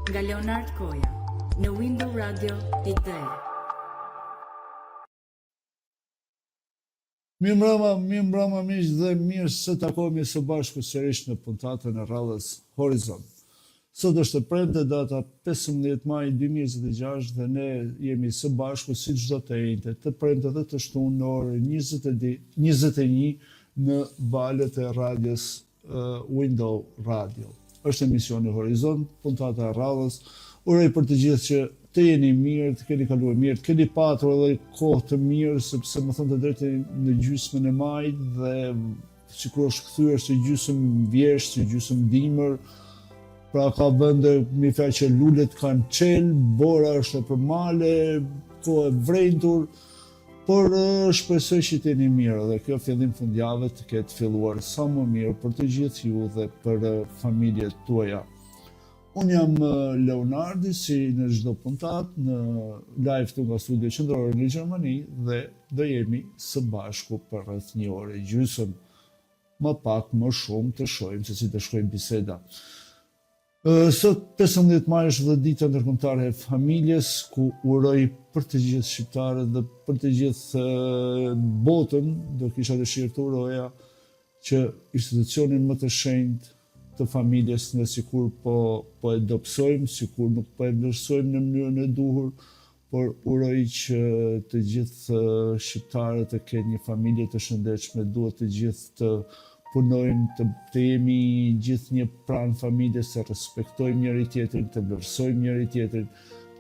Nga Leonard Koja në Window Radio pikë de. Mirëmbrëma, mirëmbrëma miq dhe mirë se takohemi së bashku sërish në puntatën e radhës Horizont. Sot është e premte data 15 maj 2026 dhe ne jemi së bashku si çdo të enjte, të premte dhe të shtunë në orën 21 në valët e radios Window Radio. Është emisioni Horizont, puntata e radhës. Uroj për të gjithë që të jeni mirë, të keni kaluar mirë, të keni patur edhe kohë të mirë, sepse me thënë të drejtën në gjysmën e majit dhe sikur është kthyer si gjysmë vjeshtë, si gjysmë dimër, pra ka vende me fjalë që lulet kanë çel, bora është nëpër male, kohë e vrenjtur, Por shpresoj që të jeni mirë dhe kjo fillim fundjave të ketë filluar sa më mirë për të gjithë ju dhe për familjet tuaja. Unë jam Leonardi si në çdo puntatë në live këtu nga studio qendrore në Gjermani dhe do jemi së bashku për rreth një orë e gjysmë. Më pak, më shumë të shohim se si do shkojë biseda. Sot 15 maj është dhe dita ndërkombëtare e familjes, ku uroj për të gjithë shqiptarët dhe për të gjithë botën, do kisha dëshirë të uroja që institucionin më të shenjtë të familjes ne sikur po po e dobësojmë, sikur nuk po e vlerësojmë në mënyrën e duhur, Por uroj që të gjithë shqiptarët të kenë një familje të shëndetshme, duhet të gjithë të punojmë, të, të jemi gjithnjë pranë familjes, të respektojmë njëri tjetrin, të vlerësojmë njëri tjetrin,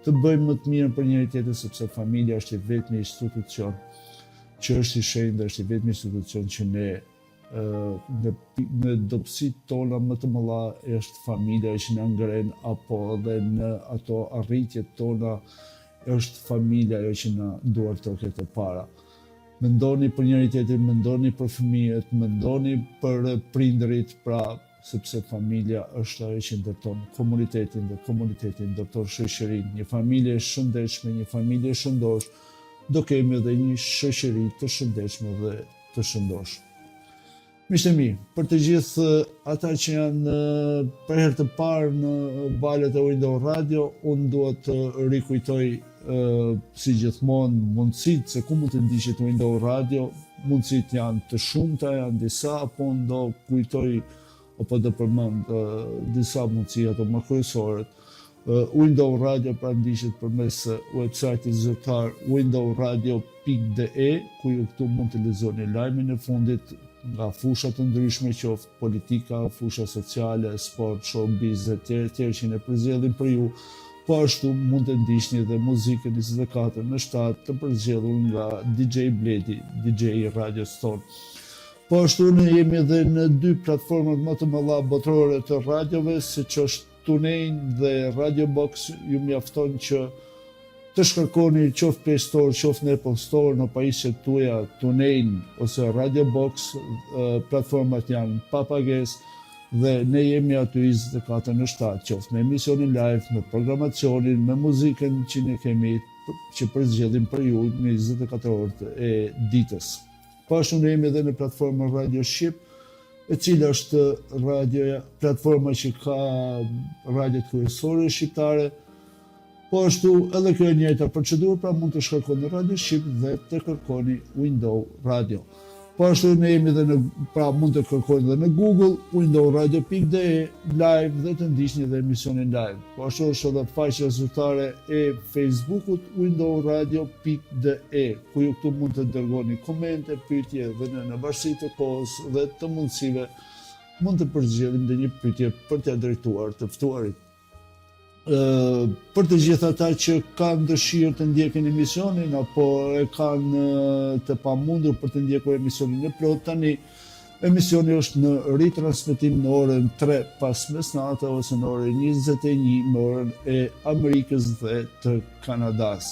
të bëjmë më të mirën për njëri tjetrin sepse familja është i vetmi institucion që është i shenjtë dhe është i vetmi institucion që ne në në dobësitë tona më të mëdha është familja që na ngren apo edhe në ato arritjet tona është familja ajo që na duartroket e para. Mendoni për njëri tjetrin, mendoni për fëmijët, mendoni për prindërit, pra sepse familja është ajo që ndërton komunitetin dhe komuniteti ndërton shoqërinë. Një familje e shëndetshme, një familje e shëndoshë, do kemi edhe një shoqëri të shëndetshme dhe të shëndoshë. Miqtë e mi, për të gjithë ata që janë për herë të parë në valët e Window Radio, unë dua të rikujtoj si gjithmonë mundësitë se ku mund të ndiqet Window Radio, mundësitë janë të shumta, janë disa, po unë do kujtoj apo do përmend disa mundësi ato më kryesoret. Window Radio pra ndiqet përmes website-it zyrtar windowradio.de, ku ju këtu mund të lexoni lajmin e fundit nga fusha të ndryshme qoftë politika, fusha sociale, sport, showbiz e tjerë e tjerë që ne përzgjedhim për ju. Po ashtu mund të ndiqni dhe muzikën 24 në 7 të përzgjedhur nga DJ Bledi, DJ i radios tonë. Po ashtu ne jemi edhe në dy platformat më të mëdha botërore të radiove, siç është TuneIn dhe Radio Box, ju mjafton që të shkarkoni qoftë Play Store, qoftë në Apple Store në pajisjet tuaja TuneIn ose Radio Box, platformat janë pa pagesë dhe ne jemi aty 24 në 7, qoftë me emisionin live, me programacionin, me muzikën që ne kemi që përzgjedhim për ju në 24 orët e ditës. Po ashtu ne jemi edhe në platformën Radio Shqip, e cila është radioja, platforma që ka radiot kryesore shqiptare. Po ashtu edhe kjo e njëjta procedurë, pra mund të shkarkoni Radio Shqip dhe të kërkoni Window Radio. Po ashtu ne jemi edhe në, pra mund të kërkoni edhe në Google, windowradio.de live dhe të ndiqni edhe emisionin live. Po ashtu është edhe faqja zyrtare e Facebookut windowradio.de, ku ju këtu mund të dërgoni komente, pyetje dhe në në varësi të kohës dhe të mundësive mund të përzgjedhim ndonjë pyetje për t'ia drejtuar të ftuarit. Për të gjithë ata që kanë dëshirë të ndjekin emisionin apo e kanë të pamundur për të ndjekur emisionin në plotë, tani emisioni është në ritransmetim në orën 3 pas mesnate ose në orën 21 me orën e Amerikës dhe të Kanadas.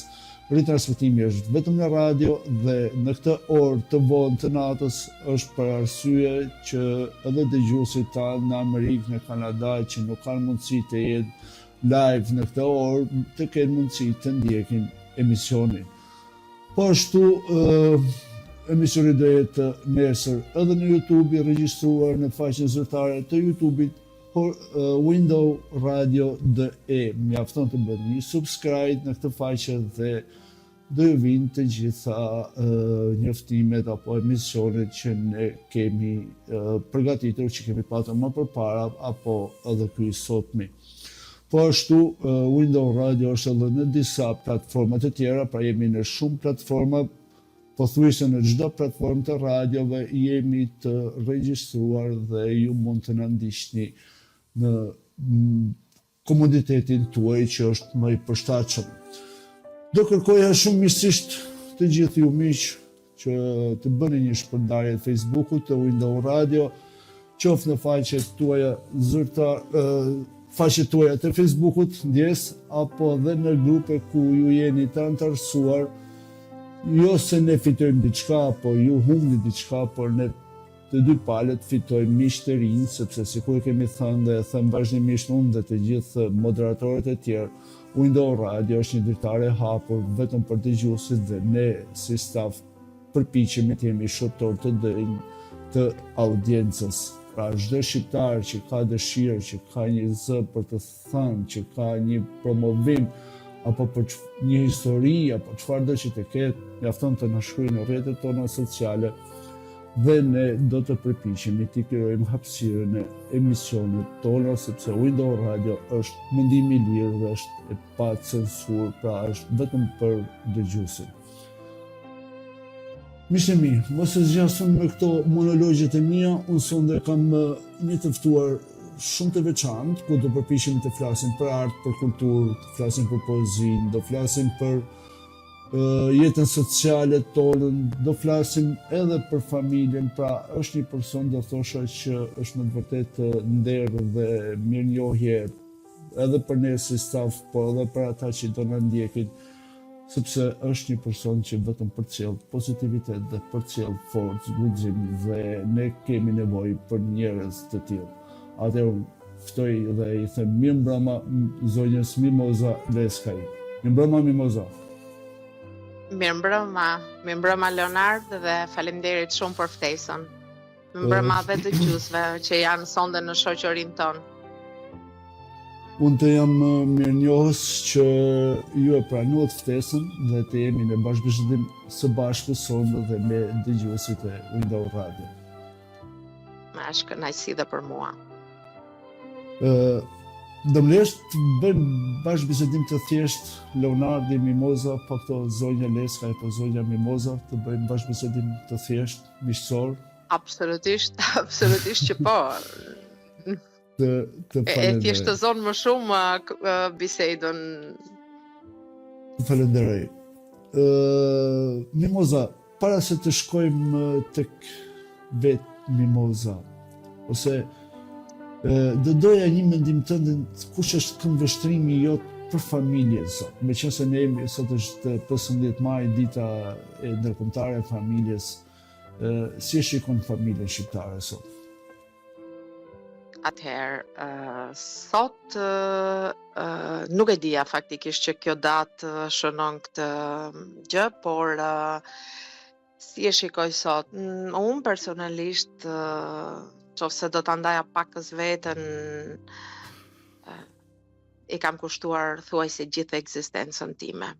Ritransmetimi është vetëm në radio dhe në këtë orë të vonë të natës është për arsye që edhe dëgjuesit tanë në Amerikë, në Kanada që nuk kanë mundësi të jenë live në këtë orë, të kenë mundësi të ndjekin emisionin. Po ashtu emisioni do jetë nesër edhe në YouTube i regjistruar në faqen zyrtare të YouTube-it. Window Radio DE. Mjafton të bëni një subscribe në këtë faqe dhe do ju vijnë të gjitha njoftimet apo emisionet që ne kemi përgatitur, që kemi patur më përpara apo edhe ky i sotmi. Po ashtu, Window Radio është edhe në disa platforma të tjera, pra jemi në shumë platforma, pothuajse në çdo platformë të radiove jemi të regjistruar dhe ju mund të na ndiqni në komoditetin tuaj që është më i përshtatshëm. Do kërkoja shumë mirësisht të gjithë ju miq që të bëni një shpërndarje të Facebookut të Window Radio, qoftë në faqet tuaja zyrtar, faqet tuaja të Facebookut, ndjesë, apo dhe në grupe ku ju jeni të anëtarësuar, jo se ne fitojmë diçka, apo ju humbni diçka, por ne Të dy palët fitojmë miq të rinj, sepse sikur e kemi thënë dhe e them vazhdimisht unë dhe të gjithë moderatorët e tjerë, Window Radio është një dritare e hapur vetëm për dëgjuesit dhe ne si staf përpiqemi të jemi shërbëtorë të denjë të audiencës. Pra çdo shqiptar që ka dëshirë, që ka një zë për të thënë, që ka një promovim apo për një histori apo çfarëdo që të ketë, mjafton të na shkruajë në rrjetet tona sociale dhe ne do të përpiqemi t'i krijojmë hapësirën në emisionet tona sepse Window Radio është mendim i lirë dhe është e pa censurë, pra është vetëm për dëgjuesin. Miqtë e mi, mos e zgjas unë me këto monologjet e mia, unë sonde kam një të ftuar shumë të veçantë, ku do përpiqemi të flasim për art, për kulturë, të flasim për poezinë, do flasim për jetën sociale tonën, do flasim edhe për familjen, pra është një person do thosha që është me të vërtetë nder dhe mirënjohje edhe për ne si staf, po edhe për ata që do na ndjekin, sepse është një person që vetëm përcjell pozitivitet dhe përcjell forcë, guxim dhe ne kemi nevojë për njerëz të tillë. Atëherë ftoj dhe i them mirëmbrëma zonjës Mimoza Leskaj. Mirëmbrëma Mimoza. Mirëmbrëma, mirëmbrëma Leonard dhe faleminderit shumë për ftesën. Mirëmbrëma dhe dëgjuesve që janë sonde në shoqërinë tonë. Unë të jam mirënjohës që ju e pranuat ftesën dhe të jemi në bashkëbisedim së bashku sonde dhe me dëgjuesit e Window Radio. Ma është kënaqësi dhe për mua. Ë do më lesh të bëjmë bashkëbisedim të thjesht Leonardi Mimoza, pa këto zonja Leskaj apo zonja Mimoza, të bëjmë bashkëbisedim të thjesht, miqësor. Absolutisht, absolutisht që po. Të të falenderoj. E thjeshtëzon më shumë bisedën. Të falenderoj. Ë Mimoza, para se të shkojmë tek vetë Mimoza, ose do doja një mendim tëndin, kush është këndvështrimi jot për familjen sot? Meqenëse ne jemi sot është 15 maj, dita e ndërkombëtare e familjes, si e shikon familjen shqiptare sot? Atëherë, uh, sot uh, nuk e dija faktikisht që kjo datë shënon këtë gjë, por uh, si e shikoj sot? Unë personalisht, uh, qoftë se do ta ndaja pakëz veten, uh, i kam kushtuar thuajse gjithë ekzistencën time.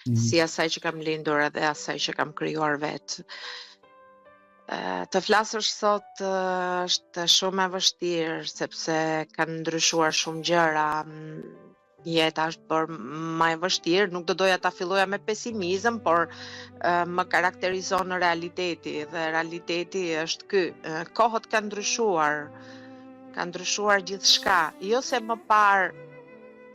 mm. si asaj që kam lindur edhe asaj që kam krijuar vetë. Të flasësh sot është shumë e vështirë sepse kanë ndryshuar shumë gjëra. Jeta është bërë më e vështirë, nuk do doja ta filloja me pesimizëm, por më karakterizon realiteti dhe realiteti është ky. Kohët kanë ndryshuar, kanë ndryshuar gjithçka. Jo se më parë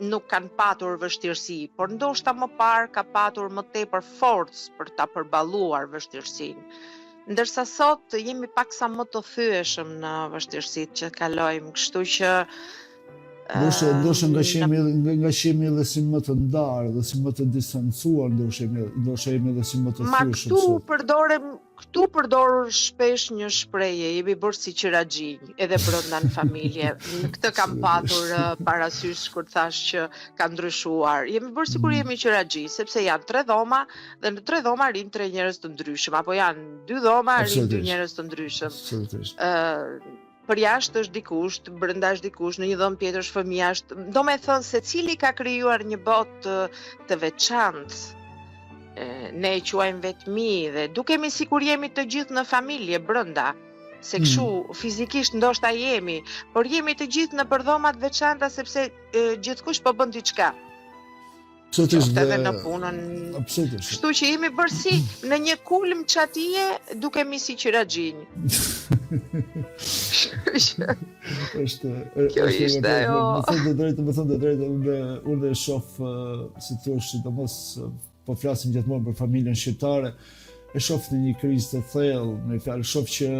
nuk kanë patur vështirësi, por ndoshta më parë ka patur më tepër forcë për ta përballuar vështirësinë. Ndërsa sot jemi paksa më të thyeshëm në vështirësitë që kalojmë, kështu që Ndoshta ndoshta nga që jemi nga, nga që jemi edhe si më të ndarë dhe si më të distancuar, ndoshta jemi ndoshta jemi edhe si më të thyeshëm. Ma këtu përdorim Këtu përdor shpesh një shprehje, jemi bërë si qiraxhinj, edhe brenda në familje. Këtë kam patur parasysh kur thashë që ka ndryshuar. Jemi bërë sikur mm. jemi qiraxhinj, sepse janë tre dhoma dhe në tre dhoma rrinë tre njerëz të ndryshëm, apo janë dy dhoma rrinë dy njerëz të ndryshëm. Absolutisht. Ë. Përjashtë është dikush, brenda është dikush, në një dhomë tjetër është fëmija, është, domethënë secili ka krijuar një botë të, të veçantë. Ne e quajmë vetmi dhe dukemi sikur jemi të gjithë në familje brenda, se kështu mm. fizikisht ndoshta jemi, por jemi të gjithë nëpër dhoma të veçanta sepse e, gjithkush po bën diçka. Absolutisht edhe në punën. Absolutisht. Kështu që jemi bërë si në një kulm çatie dukemi si qiraxhinj. është kjo është ishte ajo. Me thënë të drejtën, me thënë të drejtën, unë unë e shoh si thua, sidomos po flasim gjithmonë për familjen shqiptare, e shoh në një krizë të thellë, me fjalë shoh që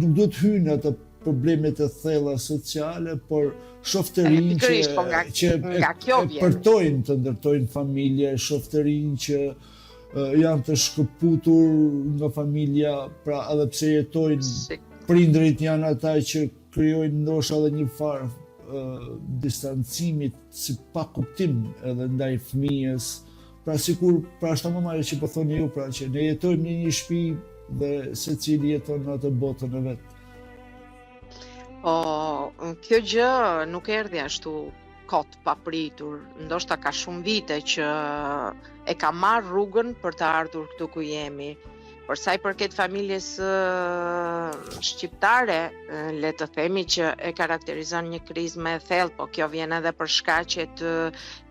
nuk do të hyj në ato problemet e thella sociale, por shoh të rinj që po nga, që nga kjo vjen. Përtojnë të ndërtojnë familje, shoh të rinj që janë të shkëputur nga familja, pra edhe pse jetojnë prindërit janë ata që krijojnë ndoshta edhe një farë distancimit si pa kuptim edhe ndaj fëmijës. Pra sikur, pra është tamam ajo që po thoni ju, pra që ne jetojmë në një shtëpi dhe secili jeton në atë botën e vet. Po, kjo gjë nuk erdhi ashtu kot papritur, ndoshta ka shumë vite që e ka marrë rrugën për të ardhur këtu ku jemi. Për sa i përket familjes shqiptare, le të themi që e karakterizon një krizë më e thellë, po kjo vjen edhe për shkaqet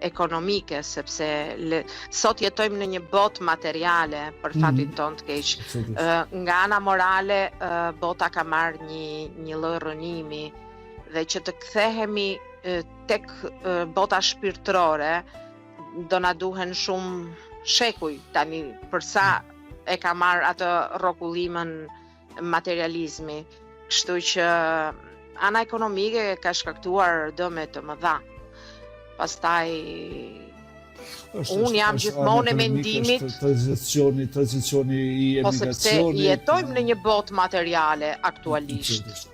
ekonomike, sepse le, sot jetojmë në një botë materiale për mhm. fatin mm -hmm. tonë të keq. Nga ana morale, bota ka marrë një një lloj rrënimi dhe që të kthehemi tek bota shpirtërore, do na duhen shumë shekuj tani për sa e ka marrë atë rrokullimën materializmi. Kështu që ana ekonomike ka shkaktuar dëme të mëdha. Pastaj është, unë jam gjithmonë e mendimit është tranzicioni, tranzicioni i po sepse emigracionit. jetojmë në një botë materiale aktualisht.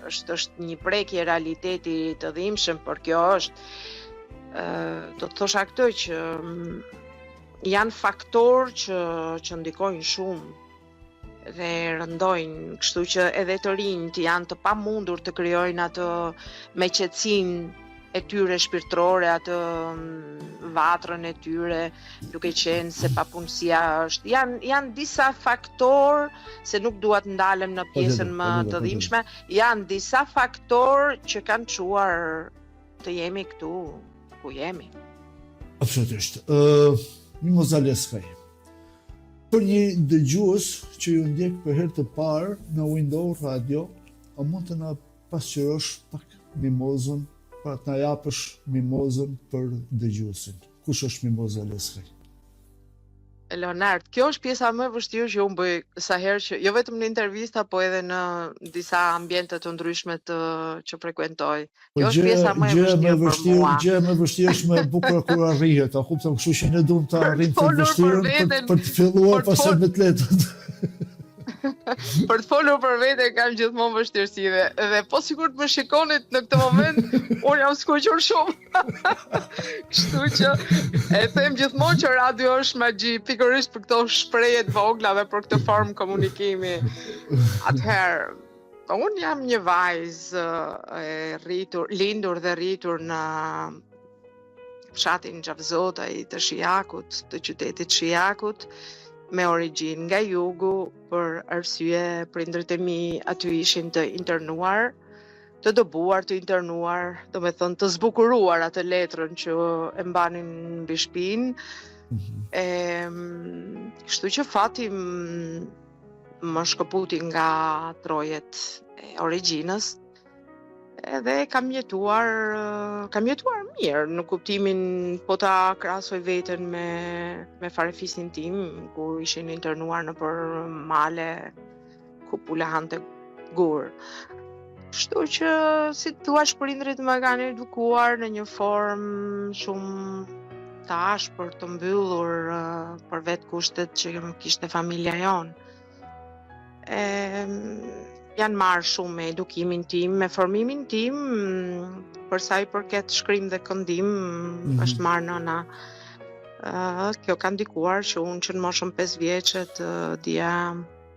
Është është një prekje realiteti të dhimbshëm, por kjo është ë do të thosha këtë që mm, janë faktorë që që ndikojnë shumë dhe rëndojnë, kështu që edhe të rinjtë janë të pamundur të krijojnë atë me qetësinë e tyre shpirtërore, atë mm, vatrën e tyre, duke qenë se papunësia është. Janë janë disa faktorë se nuk dua të ndalem në pjesën më të dhimbshme, janë disa faktorë që kanë çuar të jemi këtu ku jemi. Absolutisht. Ë, uh, Mimoza Leskaj. Për një dëgjues që ju ndjek për herë të parë në Window Radio, a mund të na pasqyrosh pak Mimozën, pra të na japësh Mimozën për dëgjuesin. Kush është Mimoza Leskaj? Leonard, kjo është pjesa më e vështirë që unë bëj sa herë që jo vetëm në intervista, po edhe në disa ambiente të ndryshme të që frekuentoj. Po kjo është pjesa më e vështirë për mua. Gjë më e vështirë është më e bukur kur arrihet, a kupton, kështu që ne duam të arrijmë të vështirën për, për të filluar pastaj me të lehtën. për të folur për veten kam gjithmonë vështirësi dhe, dhe po sikur të më shikonit në këtë moment, unë jam skuqur shumë. Kështu që e them gjithmonë që radio është magji, pikërisht për këto shprehje të vogla dhe për këtë formë komunikimi. Atëherë, unë jam një vajzë e rritur, lindur dhe rritur në fshatin Xhafzotaj të Shijakut, të qytetit Shijakut, me origjinë nga jugu, për arsye prindërit e mi aty ishin të internuar, të dëbuar, të internuar, domethënë të zbukuruar atë letrën që e mbanin mbi shpinë. Mm -hmm. E, kështu që fati më shkëputi nga trojet e origjinës, edhe kam jetuar kam jetuar mirë në kuptimin po ta krahasoj veten me me farefisin tim ku ishin internuar nëpër male ku pula hante gurë. Kështu që si të thuash prindërit më kanë edukuar në një formë shumë të ashpër, të mbyllur për vetë kushtet që kishte familja jonë. E, janë marrë shumë me edukimin tim, me formimin tim, për sa i përket shkrim dhe këndim, mm -hmm. është marrë nëna. Uh, kjo ka ndikuar që unë që në moshën 5 vjeçe të dija.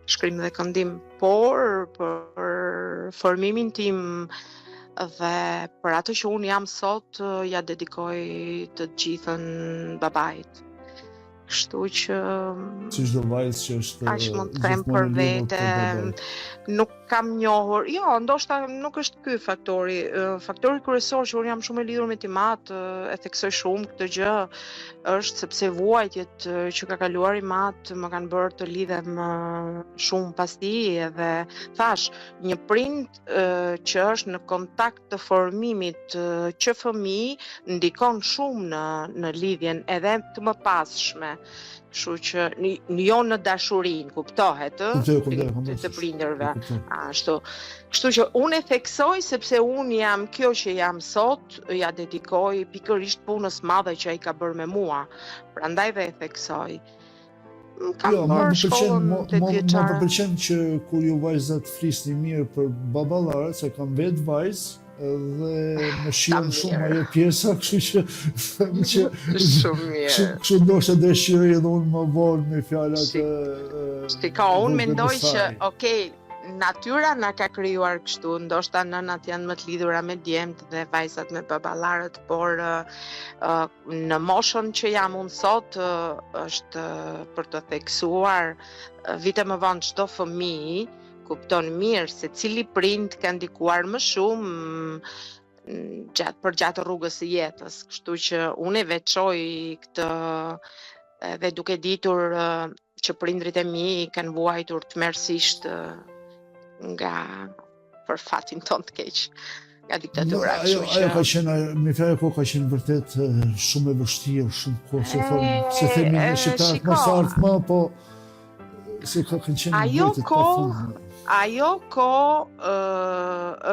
Shkrim dhe këndim, por për formimin tim dhe për atë që unë jam sot, ia dedikoj të gjithën babait. Kështu që si çdo vajzë që është aq mund të them për vete, nuk kam njohur. Jo, ndoshta nuk është ky faktori. Faktori kryesor që unë jam shumë e lidhur me tim atë, e theksoj shumë këtë gjë, është sepse vuajtjet që ka kaluar im atë më kanë bërë të lidhem shumë pas tij edhe thashë, një prind që është në kontakt të formimit që fëmijë ndikon shumë në në lidhjen edhe të mëpasshme. Kështu që jo në dashurinë, kuptohet, ë? Kuptoj, kuptoj, kuptoj. Të prindërve. Ashtu. Kështu që unë e theksoj sepse unë jam kjo që jam sot, ia dedikoj pikërisht punës madhe që ai ka bërë me mua. Prandaj dhe e theksoj. Kam jo, më pëlqen, më, më, më pëlqen që kur ju vajzat flisni mirë për baballarët, se kam vetë vajzë, dhe më shijon shumë ajo pjesa, kështu që them që shumë mirë. Kështu ndoshta do e shijoj edhe unë më vonë me fjalët e Shiko, unë mendoj që, okay, natyra na ka krijuar kështu, ndoshta nënat janë më të lidhura me djemtë dhe vajzat me baballarët, por uh, në moshën që jam unë sot është për të theksuar vite më vonë çdo fëmijë kupton mirë se cili prind ka ndikuar më shumë gjatë përgjatë rrugës së jetës, kështu që unë e veçoj këtë edhe duke ditur që prindrit e mi kanë vuajtur tmerrësisht nga për fatin tonë të keq nga diktatura. No, ajo, ajo ka qenë, me fjalë kohë ka qenë vërtet shumë e vështirë, shumë kohë, se thonë, se themi ne shqiptarët mos ardhtë më, po se ka kanë qenë ajo kohë, ajo kohë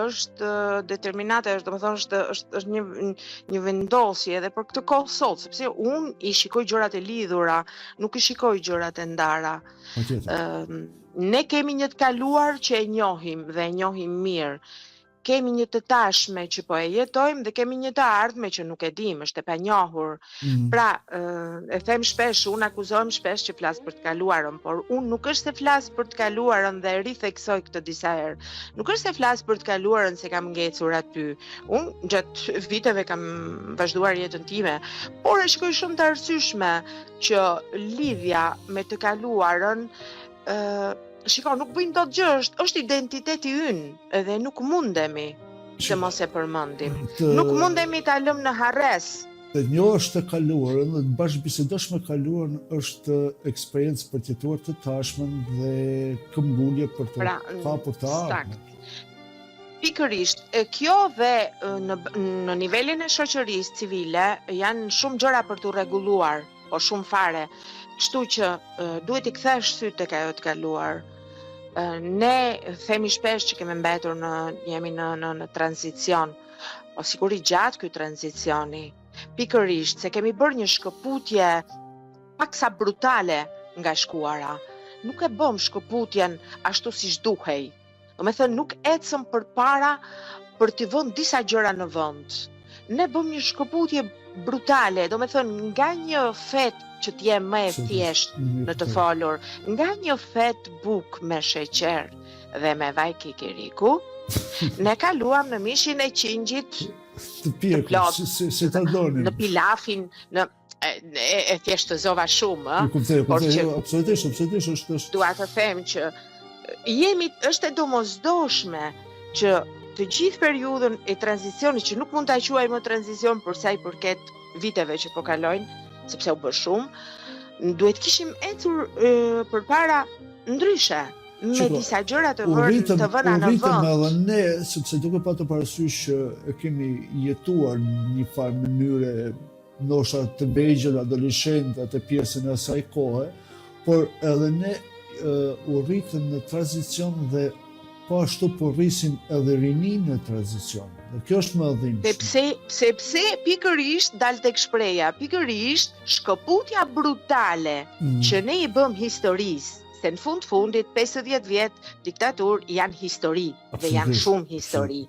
është determinate, është domethënë është është është një një vendosje edhe për këtë kohë sot, sepse unë i shikoj gjërat e lidhura, nuk i shikoj gjërat e ndara. Ëm Ne kemi një të kaluar që e njohim dhe e njohim mirë. Kemi një të tashme që po e jetojmë dhe kemi një të ardhme që nuk e dimë, është e panjohur. Mm. Pra, e them shpesh, unë akuzohem shpesh që flas për të kaluarën, por unë nuk është se flas për të kaluarën dhe e ritheksoj këtë disa herë. Nuk është se flas për të kaluarën se kam ngecur aty. Unë gjatë viteve kam vazhduar jetën time, por e shikoj shumë të arsyeshme që lidhja me të kaluarën ë shiko, nuk bëjmë dot gjë, është është identiteti ynë edhe nuk mundemi të mos e përmendim. Të... Nuk mundemi ta lëmë në harresë. Të njohësh të kaluarën dhe të bashkëbisedosh me kaluarën është eksperiencë për të jetuar të tashmen dhe këmbgulje për të pra, kapur të ardhmen. Pikërisht, kjo dhe në në nivelin e shoqërisë civile janë shumë gjëra për t'u rregulluar, po shumë fare. Kështu që duhet t'i kthesh sytë tek ajo të kaluar. Ne themi shpesh që kemi mbetur në jemi në në në tranzicion. Po sikur i gjatë ky tranzicioni. Pikërisht se kemi bërë një shkëputje paksa brutale nga e shkuara. Nuk e bëmë shkëputjen ashtu siç duhej. Domethënë nuk ecëm përpara për t'i vënë disa gjëra në vend. Ne bëmë një shkëputje brutale, domethënë nga një fetë që të jem më e thjeshtë në të folur, nga një fetë bukë me sheqer dhe me vaj kikiriku, ne kaluam në mishin e qingjit të pjekur, si, si, si ta donim. Në pilafin, në e, e, e thjeshtëzova shumë, ë. Kuptoj, kuptoj, jo, absolutisht, absolutisht është është. Dua të them që jemi është e domosdoshme që të gjithë periudhën e tranzicionit që nuk mund ta quaj më tranzicion për sa i përket viteve që po kalojnë, sepse u bë shumë, duhet kishim ecur e, përpara ndryshe me Shiko, disa gjëra të vënë të vëna në vend. U rritëm edhe ne, sepse duke patur parasysh që e kemi jetuar në një farë mënyre ndoshta të vegjël, adoleshent, atë pjesën e asaj kohe, por edhe ne u rritëm në tranzicion dhe po ashtu po rrisim edhe rininë në tranzicion. Dhe kjo është më e dhimbshme. Sepse, sepse pikërisht dal tek shprehja, pikërisht shkëputja brutale mm. që ne i bëmë historisë, se në fund fundit 50 vjet diktaturë janë histori dhe janë shumë histori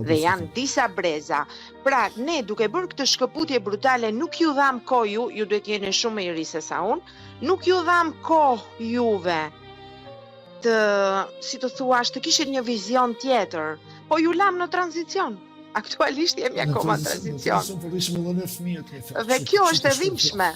dhe janë disa breza. Pra, ne duke bërë këtë shkëputje brutale nuk ju dhamë kohë ju, ju duhet jeni shumë më i ri se sa unë, nuk ju dhamë kohë juve. të, si të thuash, të kishin një vizion tjetër, po ju lamë në tranzicion. Aktualisht jemi akoma në tranzicion. Po rrisim edhe ne fëmijët me fjalë. Dhe kjo është e dhimbshme.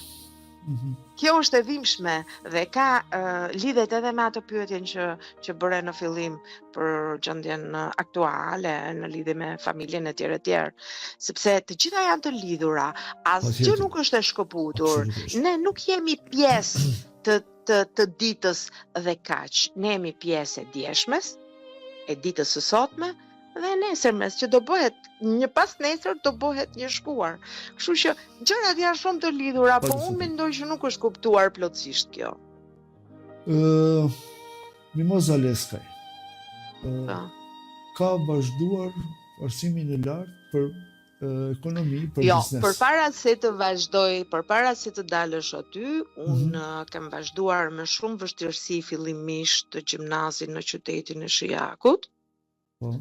Mhm. Kjo është e dhimbshme dhe ka uh, lidhet edhe me atë pyetjen që që bëre në fillim për gjendjen aktuale në lidhje me familjen e tjerë e tjerë, sepse të gjitha janë të lidhura, asgjë nuk është e shkëputur. Ne nuk jemi pjesë të të të ditës dhe kaq. Ne jemi pjesë e djeshmes, e ditës së sotme dhe e nesërmes që do bëhet një pasnesër do bëhet një shkuar. Kështu që gjërat janë shumë të lidhura, po unë mendoj që nuk është kuptuar plotësisht kjo. Ë uh, Mimoza Leskaj. Ë uh, ka vazhduar arsimin e lartë për ekonomi për jo, biznes. Jo, përpara se të vazhdoj, përpara se të dalësh aty, unë mm -hmm. kam vazhduar me shumë vështirësi fillimisht të gjimnazin në qytetin e Shijakut. Po.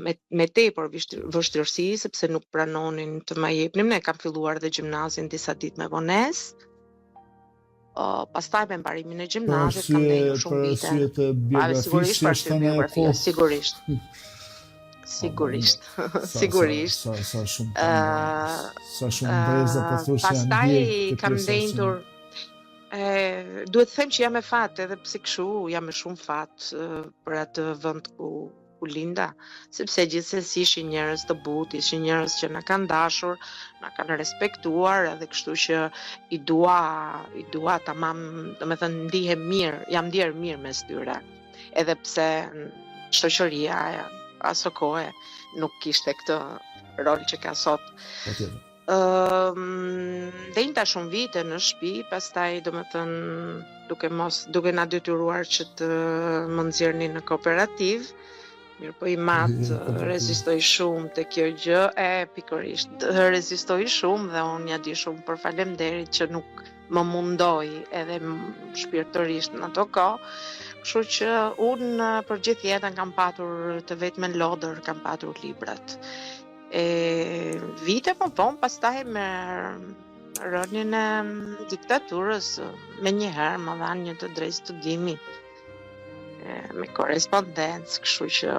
Me, me tepër vështirësi, sepse nuk pranonin të ma jepnin, ne kam filluar dhe gjimnazin disa ditë me vonesë. Uh, pastaj me mbarimin e gjimnazit kam ndenjur shumë vite. Për arsye të biografisë, sigurisht, për arsye të biografisë, sigurisht. Sigurisht. Sigurisht. Sa sa shumë uh, sa shumë breza po thosh janë Pastaj kam ndenjur e duhet të them që jam me fat edhe pse kështu jam me shumë fat për atë vend ku ku linda, sepse gjithsesi ishin njerëz të butë, ishin njerëz që na kanë dashur, na kanë respektuar edhe kështu që i dua, i dua tamam, domethënë ndihem mirë, jam ndier mirë mes tyre. Edhe pse shoqëria aso kohe nuk kishte këtë rol që ka sot. Patjetër. Ëm ndenjta shumë vite në shtëpi, pastaj domethënë duke mos duke na detyruar që të më nxjerrnin në kooperativë. Mirëpo im atë rezistoi shumë te kjo gjë, e pikërisht rezistoi shumë dhe unë ia di shumë për faleminderit që nuk më mundoi edhe shpirtërisht në ato kohë. Kështu që unë për gjithë jetën kam patur të vetmen lodër, kam patur librat. E vite më vonë, pastaj me rënien e diktaturës, menjëherë më dhanë një të drejtë studimi me korrespondencë, kështu që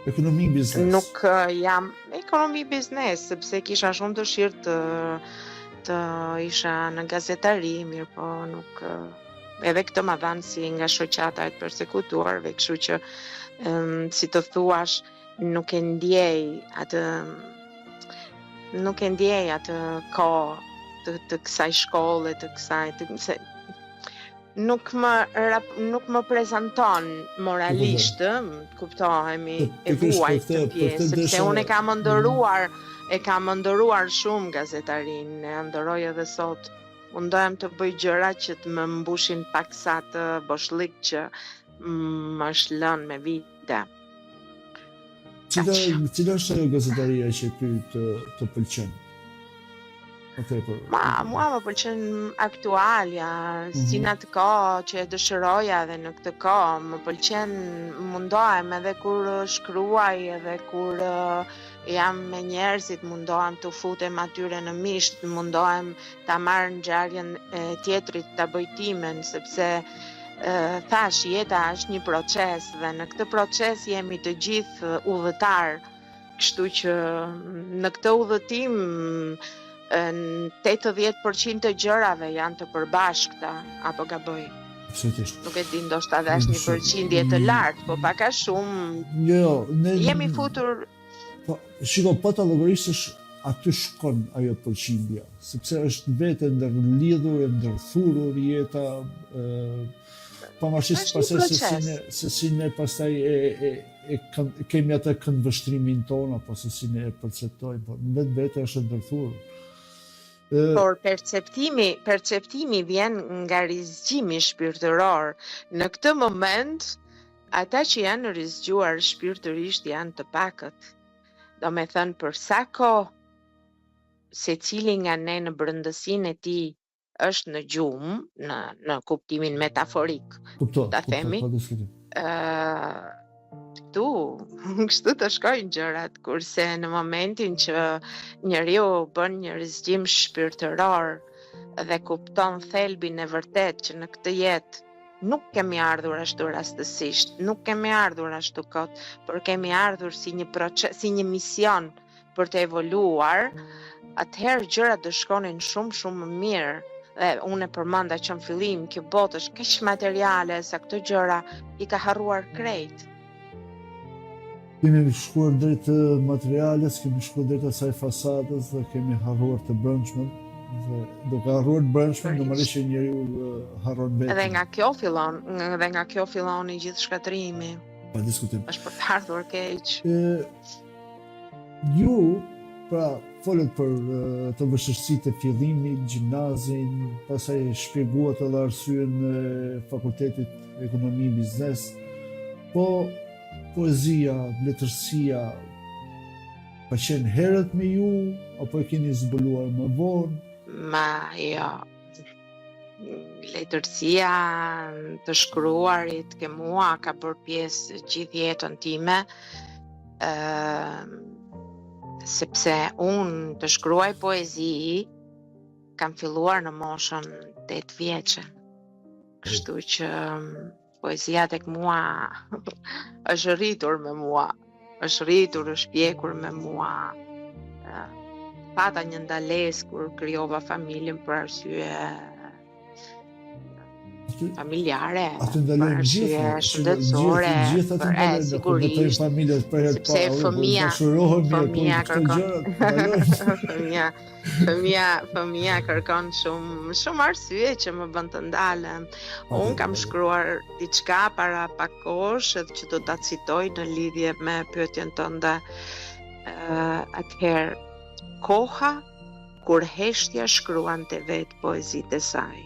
ekonomi biznes. Nuk jam ekonomi biznes, sepse kisha shumë dëshirë të të isha në gazetari, mirëpo nuk edhe këtë ma dhanë si nga shoqata e të persekutuarve, kështu që um, si të thuash, Nuk e ndjej atë nuk e ndjej atë kohë të, të kësaj shkolle, të kësaj, të, se, nuk më rap, nuk më prezanton moralisht, ë, kuptohemi, e vuaj këtë pjesë, sepse unë e kam ëndërruar, e kam ëndërruar shumë gazetarinë, e ëndërroj edhe sot. Mundohem të bëj gjëra që të më mbushin paksa atë boshllëk që më është lënë me vite. Cila, cila është ajo gazetaria që ty të, të pëlqen? Më tepër. Ma, mua më pëlqen aktualja, mm -hmm. si në atë kohë që e dëshiroja dhe në këtë kohë, më pëlqen, mundohem edhe kur shkruaj edhe kur jam me njerëzit, mundohem t'u futem atyre në mish, mundohem ta marr ngjarjen e tjetrit, ta bëj timen, sepse Thashë, jeta është një proces dhe në këtë proces jemi të gjithë udhëtarë, kështu që në këtë udhëtim 80% të gjërave janë të përbashkëta, apo gaboj? Absolutisht. Nuk e di, ndoshta dhe është një përqindje të lartë, po pak a shumë jo, jo, ne jemi futur Po, shiko, po ta llogarisësh aty shkon ajo përqindja, sepse është vetë e ndërlidhur, e ndërthurur jeta, pavarësisht pastaj se si ne, se si ne pastaj e, e, e, kemi atë këndvështrimin tonë, apo se si ne e perceptojmë, po në vetvete është e ndërthurur. Por perceptimi, perceptimi vjen nga rizgjimi shpirtëror. Në këtë moment, Ata që janë rizgjuar shpirtërisht janë të pakët. Domethënë për sa kohë secili nga ne në brendësinë e tij është në gjumë, në në kuptimin metaforik, kupto, ta themi. Kupto, ë këtu, kështu të shkojnë gjërat, kurse në momentin që njeriu bën një rizgjim shpirtëror dhe kupton thelbin e vërtetë që në këtë jetë. Nuk kemi ardhur ashtu rastësisht, nuk kemi ardhur ashtu kot, por kemi ardhur si një proces, si një mision për të evoluar, atëherë gjërat do shkonin shumë shumë më mirë. Dhe unë e përmenda që në fillim, kjo botë është kaq materiale sa këto gjëra i ka harruar krejt. Kemi shkuar drejt materiales, kemi shkuar drejt asaj fasadës dhe kemi harruar të brendshmën dhe duke harruar të brendshmën, normalisht që njeriu harron veten. Dhe nga kjo fillon, dhe nga kjo fillon i gjithë shkatërrimi. Pa diskutim. Është për të ardhur keq. E, ju pra folët për të vështirësitë e fillimit, gjimnazin, pastaj shpjeguat edhe arsyen e fakultetit ekonomi biznes. Po poezia, letërsia ka qenë herët me ju apo e keni zbuluar më vonë? Ma jo. Letërsia, të shkruarit ke mua ka bërë pjesë gjithë jetën time. Ë sepse unë të shkruaj poezi kam filluar në moshën 8 vjeçe. Kështu që Poezia tek mua është rritur me mua, është rritur, është pjekur me mua. Pata një ndalesë kur krijova familjen për arsye familjare, aty ndalojnë gjithë, shëndetësore, gjithë aty ndalojnë, sigurisht, familjet për herë të parë, fëmija, fëmija kërkon, fëmija, Fëmija, fëmija kërkon shumë shumë arsye që më bën të ndalem. Unë kam shkruar diçka para pak kohësh edhe që do ta citoj në lidhje me pyetjen tënde. Ë atëherë koha kur heshtja shkruante vetë poezitë e saj.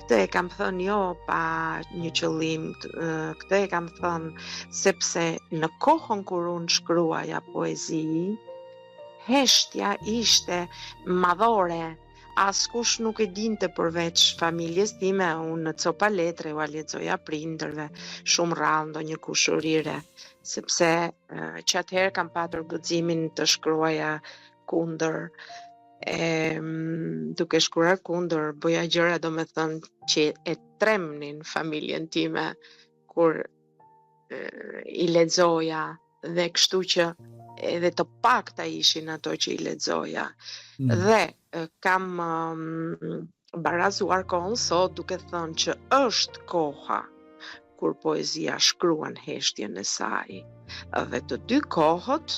Këtë e kam thënë jo pa një qëllim, këtë e kam thënë sepse në kohën kur unë shkruaja poezi, Heshtja ishte madhore, askush nuk e dinte përveç familjes time, unë në copa letre ua lexoja prindërve, shumë rrallë ndonjë kushërire, sepse që atëherë kam patur guximin të shkruaja kundër, e, duke shkruar kundër, bëja gjëra domethënë që e trembnin familjen time, kur e, i lexoja dhe kështu që edhe të pakta ishin ato që i lexoja. Mm. Dhe kam um, barazuar kohën sot duke thënë që është koha kur poezia shkruan heshtjen e saj dhe të dy kohët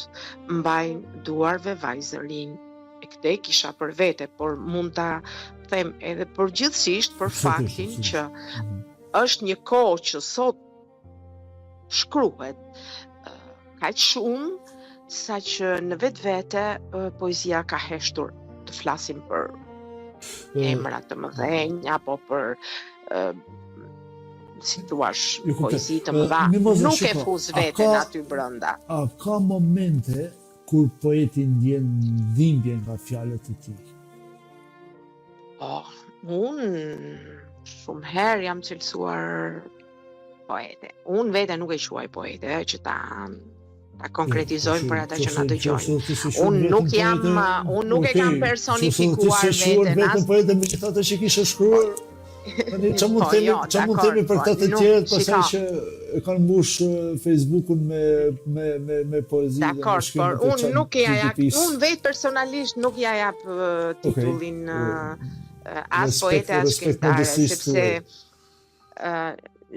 mbajnë duarve vajzërinë. E këtë e kisha për vete, por mund ta them edhe përgjithësisht për faktin që mhm. është një kohë që sot shkruhet kaq shumë sa që në vetvete poezia ka heshtur të flasim për emra të mëdhenj apo për si thuash, poezi të mëdha. Nuk e fus veten aty brenda. A ka momente kur poeti ndjen dhimbje nga fjalët e tij? Po, unë shumë herë jam cilësuar poete. Unë veten nuk e quaj poete, që ta ta konkretizojmë për ata që na dëgjojnë. Unë nuk jam, unë nuk e kam personifikuar veten. Vetëm poete megjithatë që kishe shkruar. Tani çfarë mund të po, themi, jo, çfarë mund të themi për këta të po, tjerët pastaj që e kanë mbush Facebookun me me me me poezi dhe me shkrime të por unë nuk ia jap, unë vetë personalisht nuk ia jap titullin as poete as shkrimtare, sepse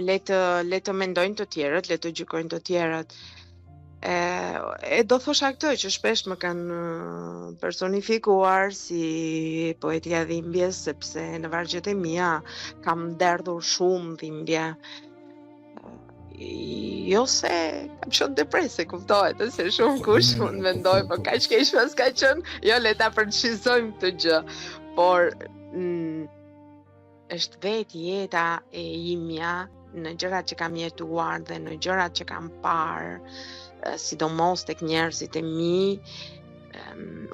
le të le të mendojnë të tjerët, le të gjykojnë të tjerët. E, e do thosha këtë që shpesh më kanë personifikuar si poetja e dhimbjes sepse në vargjet e mia kam derdhur shumë dhimbje. Jo se kam qenë deprese, kuptohet, se shumë po, kush mund të mendojë, po kaq keq paska qenë, jo le ta përqizojmë këtë gjë. Por mm, është vetë jeta e imja në gjërat që kam jetuar dhe në gjërat që kam parë, sidomos tek njerëzit e mi,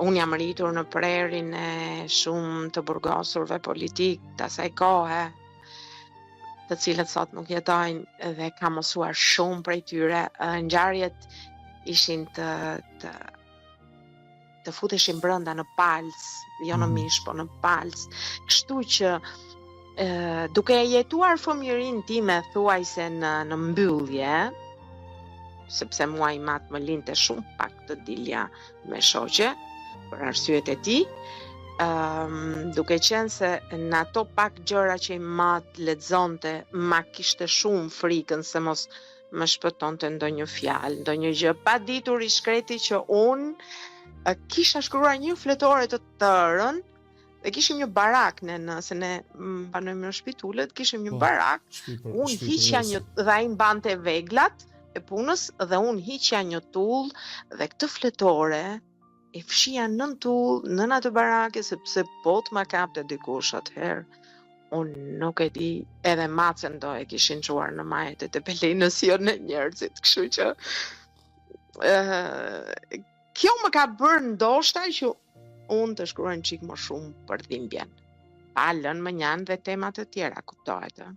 unë jam rritur në prehrin e shumë të burgosurve politikë të asaj kohe, të cilët sot nuk jetojnë dhe kam mësuar shumë prej tyre, ngjarjet ishin të, të të futeshin brenda në palcë, jo në mm. mish, po në palcë. Kështu që Duke e jetuar fëmijërinë time thuajse në në mbyllje, sepse mua im atë më linte shumë pak të dilja me shoqe për arsyet e tij, um, duke qenë se në ato pak gjëra që im atë lexonte, ma kishte shumë frikën se mos më shpëtonte ndonjë fjalë, ndonjë gjë, pa ditur i shkreti që unë kisha shkruar një fletore të tërën, Dhe kishim një barak ne në se ne banojmë në shtëpi t'ulët, kishim një po, barak. Unë hiqja një dhe ai mbante veglat e punës dhe unë hiqja një tullë dhe këtë fletore e fshija nën tullë, nën atë barake sepse po të ma kapte dikush atëherë. Unë nuk e di, edhe macen do e kishin çuar në majet e Tepelenës, jo ne njerëzit, kështu që ë Kjo më ka bërë ndoshta që unë të shkruaj një çik më shumë për dhimbjen. Pa lënë mënjanë dhe tema të tjera, kuptohet, ë.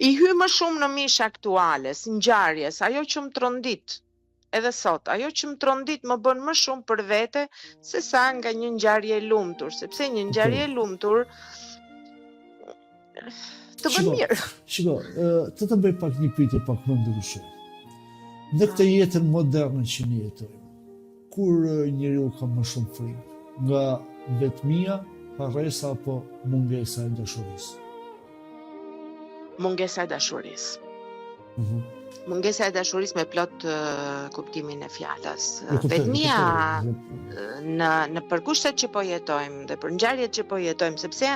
I hyj më shumë në mish aktuales, ngjarjes, ajo që më trondit, edhe sot, ajo që më trondit më bën më shumë për vete se sa nga një ngjarje e lumtur, sepse një ngjarje e lumtur të bën mirë. Shiko, të të bëj pak një pyetje pak më ndryshe. Në këtë jetën moderne që ne jetojmë, kur njeriu ka më shumë frikë, nga vetmia, harresa apo mungesa e dashurisë? Mungesa e dashurisë. Mm -hmm. Mungesa e dashurisë me plot uh, kuptimin e fjalës. Vetmia në në për kushtet që po jetojmë dhe për ngjarjet që po jetojmë, sepse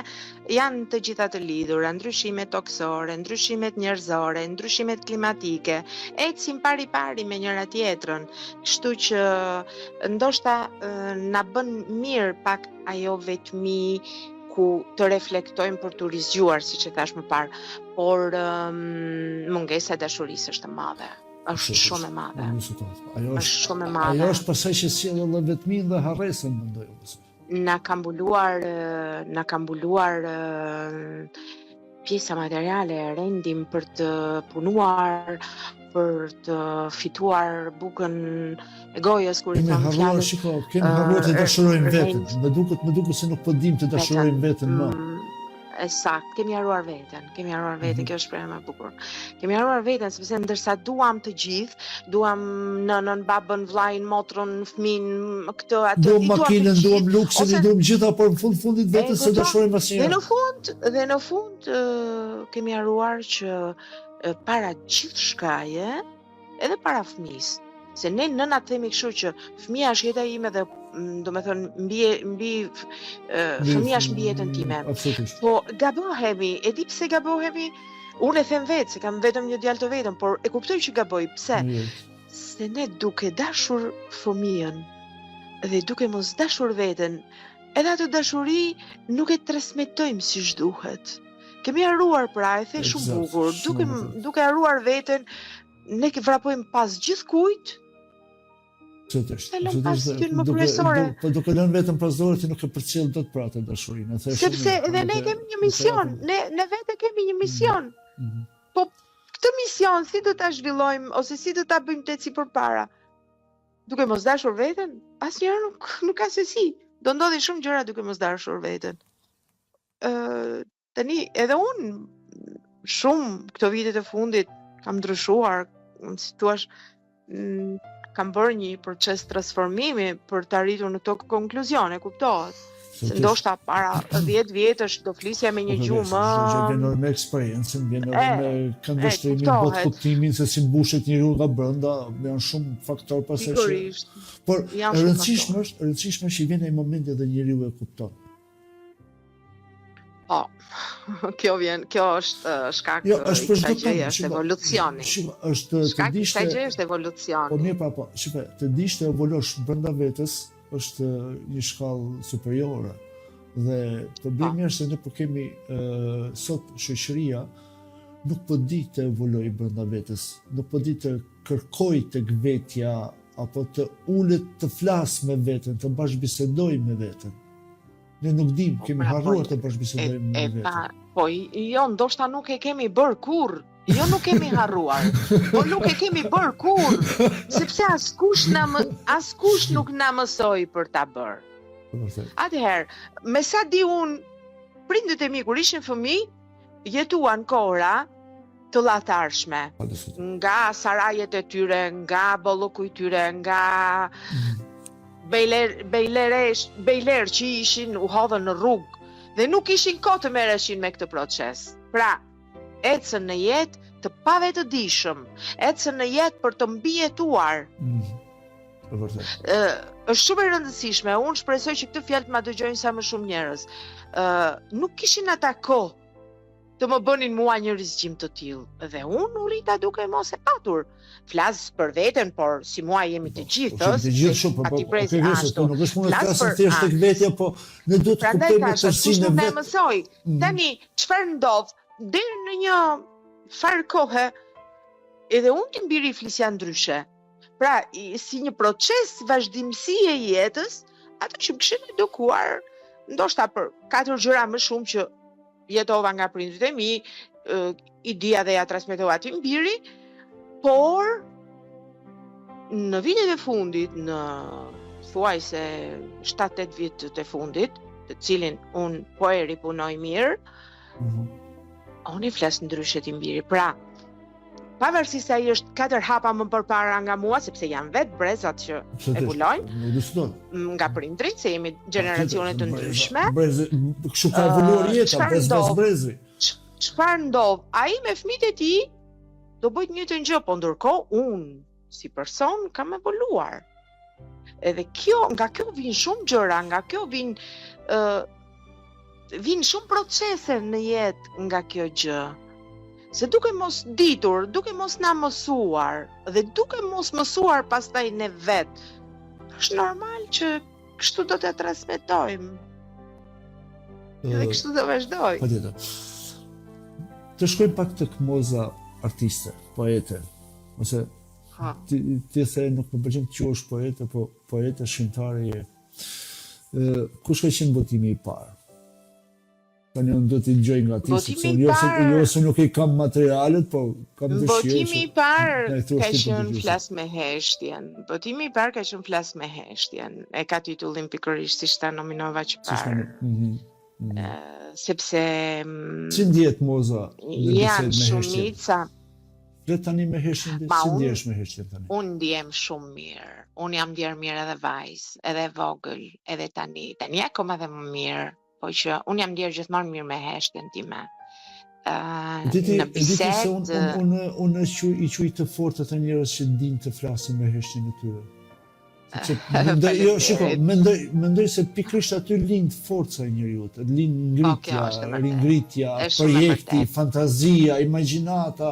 janë të gjitha të lidhura, ndryshimet tokësore, ndryshimet njerëzore, ndryshimet klimatike, ecin pari pari me njëra tjetrën. Kështu që ndoshta na bën mirë pak ajo vetmi ku të reflektojmë për t'u rizgjuar, siç e thashë më parë, por um, mungesa e dashurisë është e madhe. Është shumë e madhe. Ajo është shumë e madhe. Ajo është pastaj që sjell edhe vetminë dhe harresën, mendoj unë. Na ka mbuluar na ka mbuluar pjesa materiale e rendin për të punuar, për të fituar bukën e gojës kur i thonë fjalët. Kemi harruar, shiko, kemi harruar të dashurojmë veten. Më duket, më duket se nuk po dimë të dashurojmë veten më. Mm, e saktë, kemi harruar veten, kemi harruar veten, mm -hmm. kjo është shprehja më e bukur. Kemi harruar veten sepse ndërsa duam të gjithë, duam nënën, babën, vëllain, motrën, fëmin, këtë atë, duam makinën, duam luksin, ose... i duam gjitha, por në fund fundit veten s'e dashurojmë asnjëherë. Dhe në fund, dhe në fund kemi harruar që para gjithçkaje, edhe para fëmijës, se ne nënat themi kështu që fëmija është jeta ime dhe mm, domethënë mbi mbi fëmija është mbi jetën time. Absolutisht. Po gabohemi, e di pse gabohemi? Unë e them vetë se kam vetëm një djalë të vetëm, por e kuptoj që gaboj. Pse? Se ne duke dashur fëmijën dhe duke mos dashur veten, edhe atë dashuri nuk e transmetojmë siç duhet. Kemi harruar pra, e the shumë bukur, duke duke harruar veten, ne ke vrapojmë pas gjithkujt. Absolutisht. E lëmë pas gjënë më kryesore. Po duke lënë veten pas dore ti nuk e përcjell dot pra atë dashurinë. E Sepse edhe ne kemi një mision, ne ne vetë kemi një mision. Mm -hmm. Po këtë mision si do ta zhvillojmë ose si do ta bëjmë të ecë përpara? Duke mos dashur veten, asnjëherë nuk nuk ka se si. Do ndodhin shumë gjëra duke mos dashur veten. Ë tani edhe unë shumë këto vitet e fundit kam ndryshuar, si thua, kam bërë një proces transformimi për të arritur në këto konkluzione, kuptohet. Se ndoshta para 10 vjetësh do flisja me një po, gjuhë më... Që vjen edhe me eksperiencën, vjen edhe me këndvështrimin, botëkuptimin, se si mbushet njeriu nga brenda, janë shumë faktorë pastaj që... Pikërisht. Por, e rëndësishme është, e rëndësishme është që vjen ai momenti dhe njeriu e kupton. Po, kjo vjen, kjo është uh, shkak jo, është për çdo gjë, është evolucioni. Shiko, është të dish të gjë është evolucioni. Po mirë, pra, po, shiko, të dish të evoluosh brenda vetes është një shkallë superiore. Dhe problemi po. është se ne po kemi uh, sot shoqëria nuk po di të evoluojë brenda vetes, nuk po di të kërkojë tek vetja apo të ulet të flasë me veten, të bashkëbisedojë me veten. Ne nuk dim, po, kemi pra, po, harruar të bashkëbisedojmë me veten. Po, jo, ndoshta nuk e kemi bërë kurrë. Jo nuk kemi harruar, po nuk e kemi bërë kurrë, sepse askush na më, askush nuk na mësoi për ta bërë. Atëherë, me sa di unë, Prindët e mi kur ishin fëmijë, jetuan kohëra të llahtarshme. Nga sarajet e tyre, nga bollëku i tyre, nga mm. bejler, bejleresh, bejler që ishin u hodhën në rrugë dhe nuk kishin kohë të merreshin me këtë proces. Pra, ecën në jetë të pavetëdijshëm, ecën në jetë për të mbijetuar. Mm. E vërtetë. Ë, është shumë e rëndësishme. Unë shpresoj që këtë fjalë të ma dëgjojnë sa më shumë njerëz. Ë, nuk kishin ata kohë të më bënin mua një rizgjim të tillë dhe unë u rrita duke mos e patur. Flas për veten, por si mua jemi të po, gjithë, po, të gjithë shumë, po, po, po, po, nuk është punë të flasim thjesht tek vetja, po ne duhet të kuptojmë tërësinë e vet. Mësoj. Mm. Tani, çfarë ndodh? Deri në një farë kohe edhe unë tim biri i flisja ndryshe. Pra, si një proces vazhdimësi e jetës, ato që më kishin edukuar, ndoshta për katër gjëra më shumë që jetova nga prindërit e mi, i dija dhe ja transmetova tim biri, por në vitet e fundit, në thuajse 7-8 vitet e fundit, të cilin unë po e ripunoj mirë, mm -hmm. unë i flas ndryshe tim biri. Pra, Pavarësisht se ai është katër hapa më përpara nga mua, sepse janë vetë brezat që evoluojnë nga prindërit, se jemi gjeneracione të ndryshme. Brezi, kështu ka evoluar jeta, brez pas brezi. Çfarë ndodh? Ai me fëmijët e tij do bëjë të njëjtën gjë, po ndërkohë unë si person kam evoluar. Edhe kjo, nga kjo vijnë shumë gjëra, nga kjo vijnë ë uh, vijnë shumë procese në jetë nga kjo gjë. Se duke mos ditur, duke mos na mësuar dhe duke mos mësuar pastaj ne vetë, është normal që kështu do të transmetojmë. Dhe kështu do vazhdojë. Patjetër. Të shkojmë pak tek Moza artiste, poete, ose Ha. Ti, ti the nuk më pëlqen të quhesh poete, po poete shkrimtare je. Ë kush ka qenë botimi i parë? Tani unë do t'i dëgjoj nga ti, sepse unë jo se jo se nuk i kam materialet, po kam dëshirë. Botimi i parë ka qenë Flas me heshtjen. Botimi i parë ka qenë Flas me heshtjen. E ka titullin pikërisht siç ta nominova që parë. Mm -hmm. Mm. Sepse mm, si ndihet Moza në bisedë me heshtjen? Shumica Flet tani me heshtjen, si ndihesh me heshtjen tani? Unë ndihem shumë mirë. Unë jam ndjerë mirë edhe vajzë, edhe e vogël, edhe tani. Tani akoma dhe më mirë, po që unë jam ndjerë gjithmonë mirë me heshtjen time. Uh, diti, në bisedë... Diti se unë un, un, un, un, i quaj të fortë ata njerëz që dinë të flasin me heshtjen e tyre. Sepse mendoj, jo, shiko, mendoj, mendoj se pikërisht aty lind forca e njeriut, lind po, ngritja, ringritja, projekti, fantazia, imagjinata,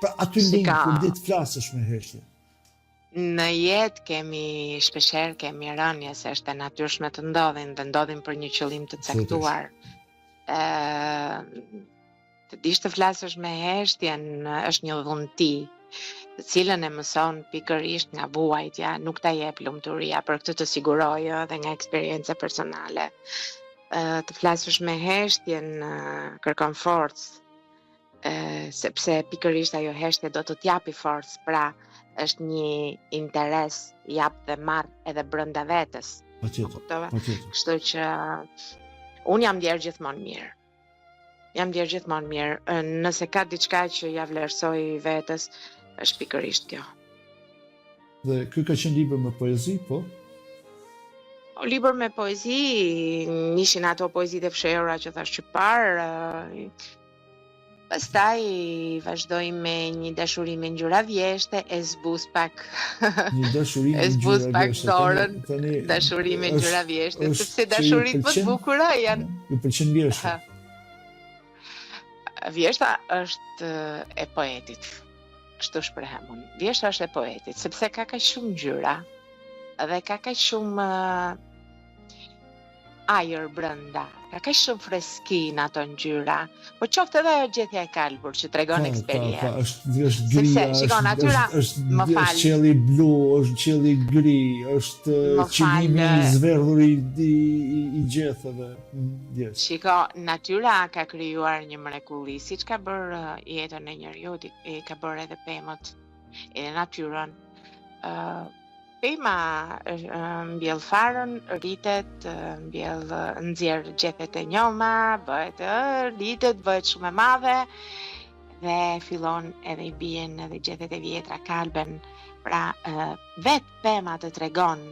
pra aty lind kur di të flasësh me heshtje. Në jetë kemi shpeshherë kemi rënie se është e natyrshme të ndodhin dhe ndodhin për një qëllim të caktuar. Ë Të dish të flasësh me heshtjen është një dhunti, të cilën e mëson pikërisht nga vuajtja, nuk ta jep lumturia, për këtë të siguroj edhe nga eksperienca personale. Të flasësh me heshtjen kërkon forcë, sepse pikërisht ajo heshtje do të t'japi forcë, pra është një interes jap dhe marr edhe brenda vetes. Patjetër, patjetër. Kështu që unë jam ndjerë gjithmonë mirë. Jam ndjerë gjithmonë mirë. Nëse ka diçka që ja vlerësoj vetes, është pikërisht kjo. Dhe ky ka qenë libër me poezi, po? O libër me poezi, ishin ato poezitë e fshehura që thashë që parë. Pastaj vazhdoi me një dashuri me ngjyra vjeshte, e zbus pak. Një dashuri me ngjyra vjeshte. E zbus pak dorën. Tani, dashuri me ngjyra vjeshte, sepse dashuritë më të bukura janë. Ju pëlqen vjeshta? Vjeshta është e poetit. Kështu shprehem unë. Vjeshta është e poetit, sepse ka kaq shumë ngjyra dhe ka kaq shumë ajër brenda. Ka kaq shumë freski në ato ngjyra. Po qoftë edhe ajo gjethja e kalbur që tregon eksperiencë. Ka, ka, është është gri, Sepse, shikon, natyra, është, është, më fal. Është qielli blu, është qielli gri, është qilimi i zverdhur i, i, i, i gjetheve. Mm, yes. Shiko, natyra ka krijuar një mrekulli, siç ka bërë uh, jetën e njeriut, i ka bërë edhe pemët, edhe natyrën. Uh, Pema mbjell farën, rritet, mbjell nxjerr gjethet e njoma, bëhet rritet, bëhet shumë e madhe dhe fillon edhe i bien edhe gjethet e vjetra kalben. Pra, vetë pema të tregon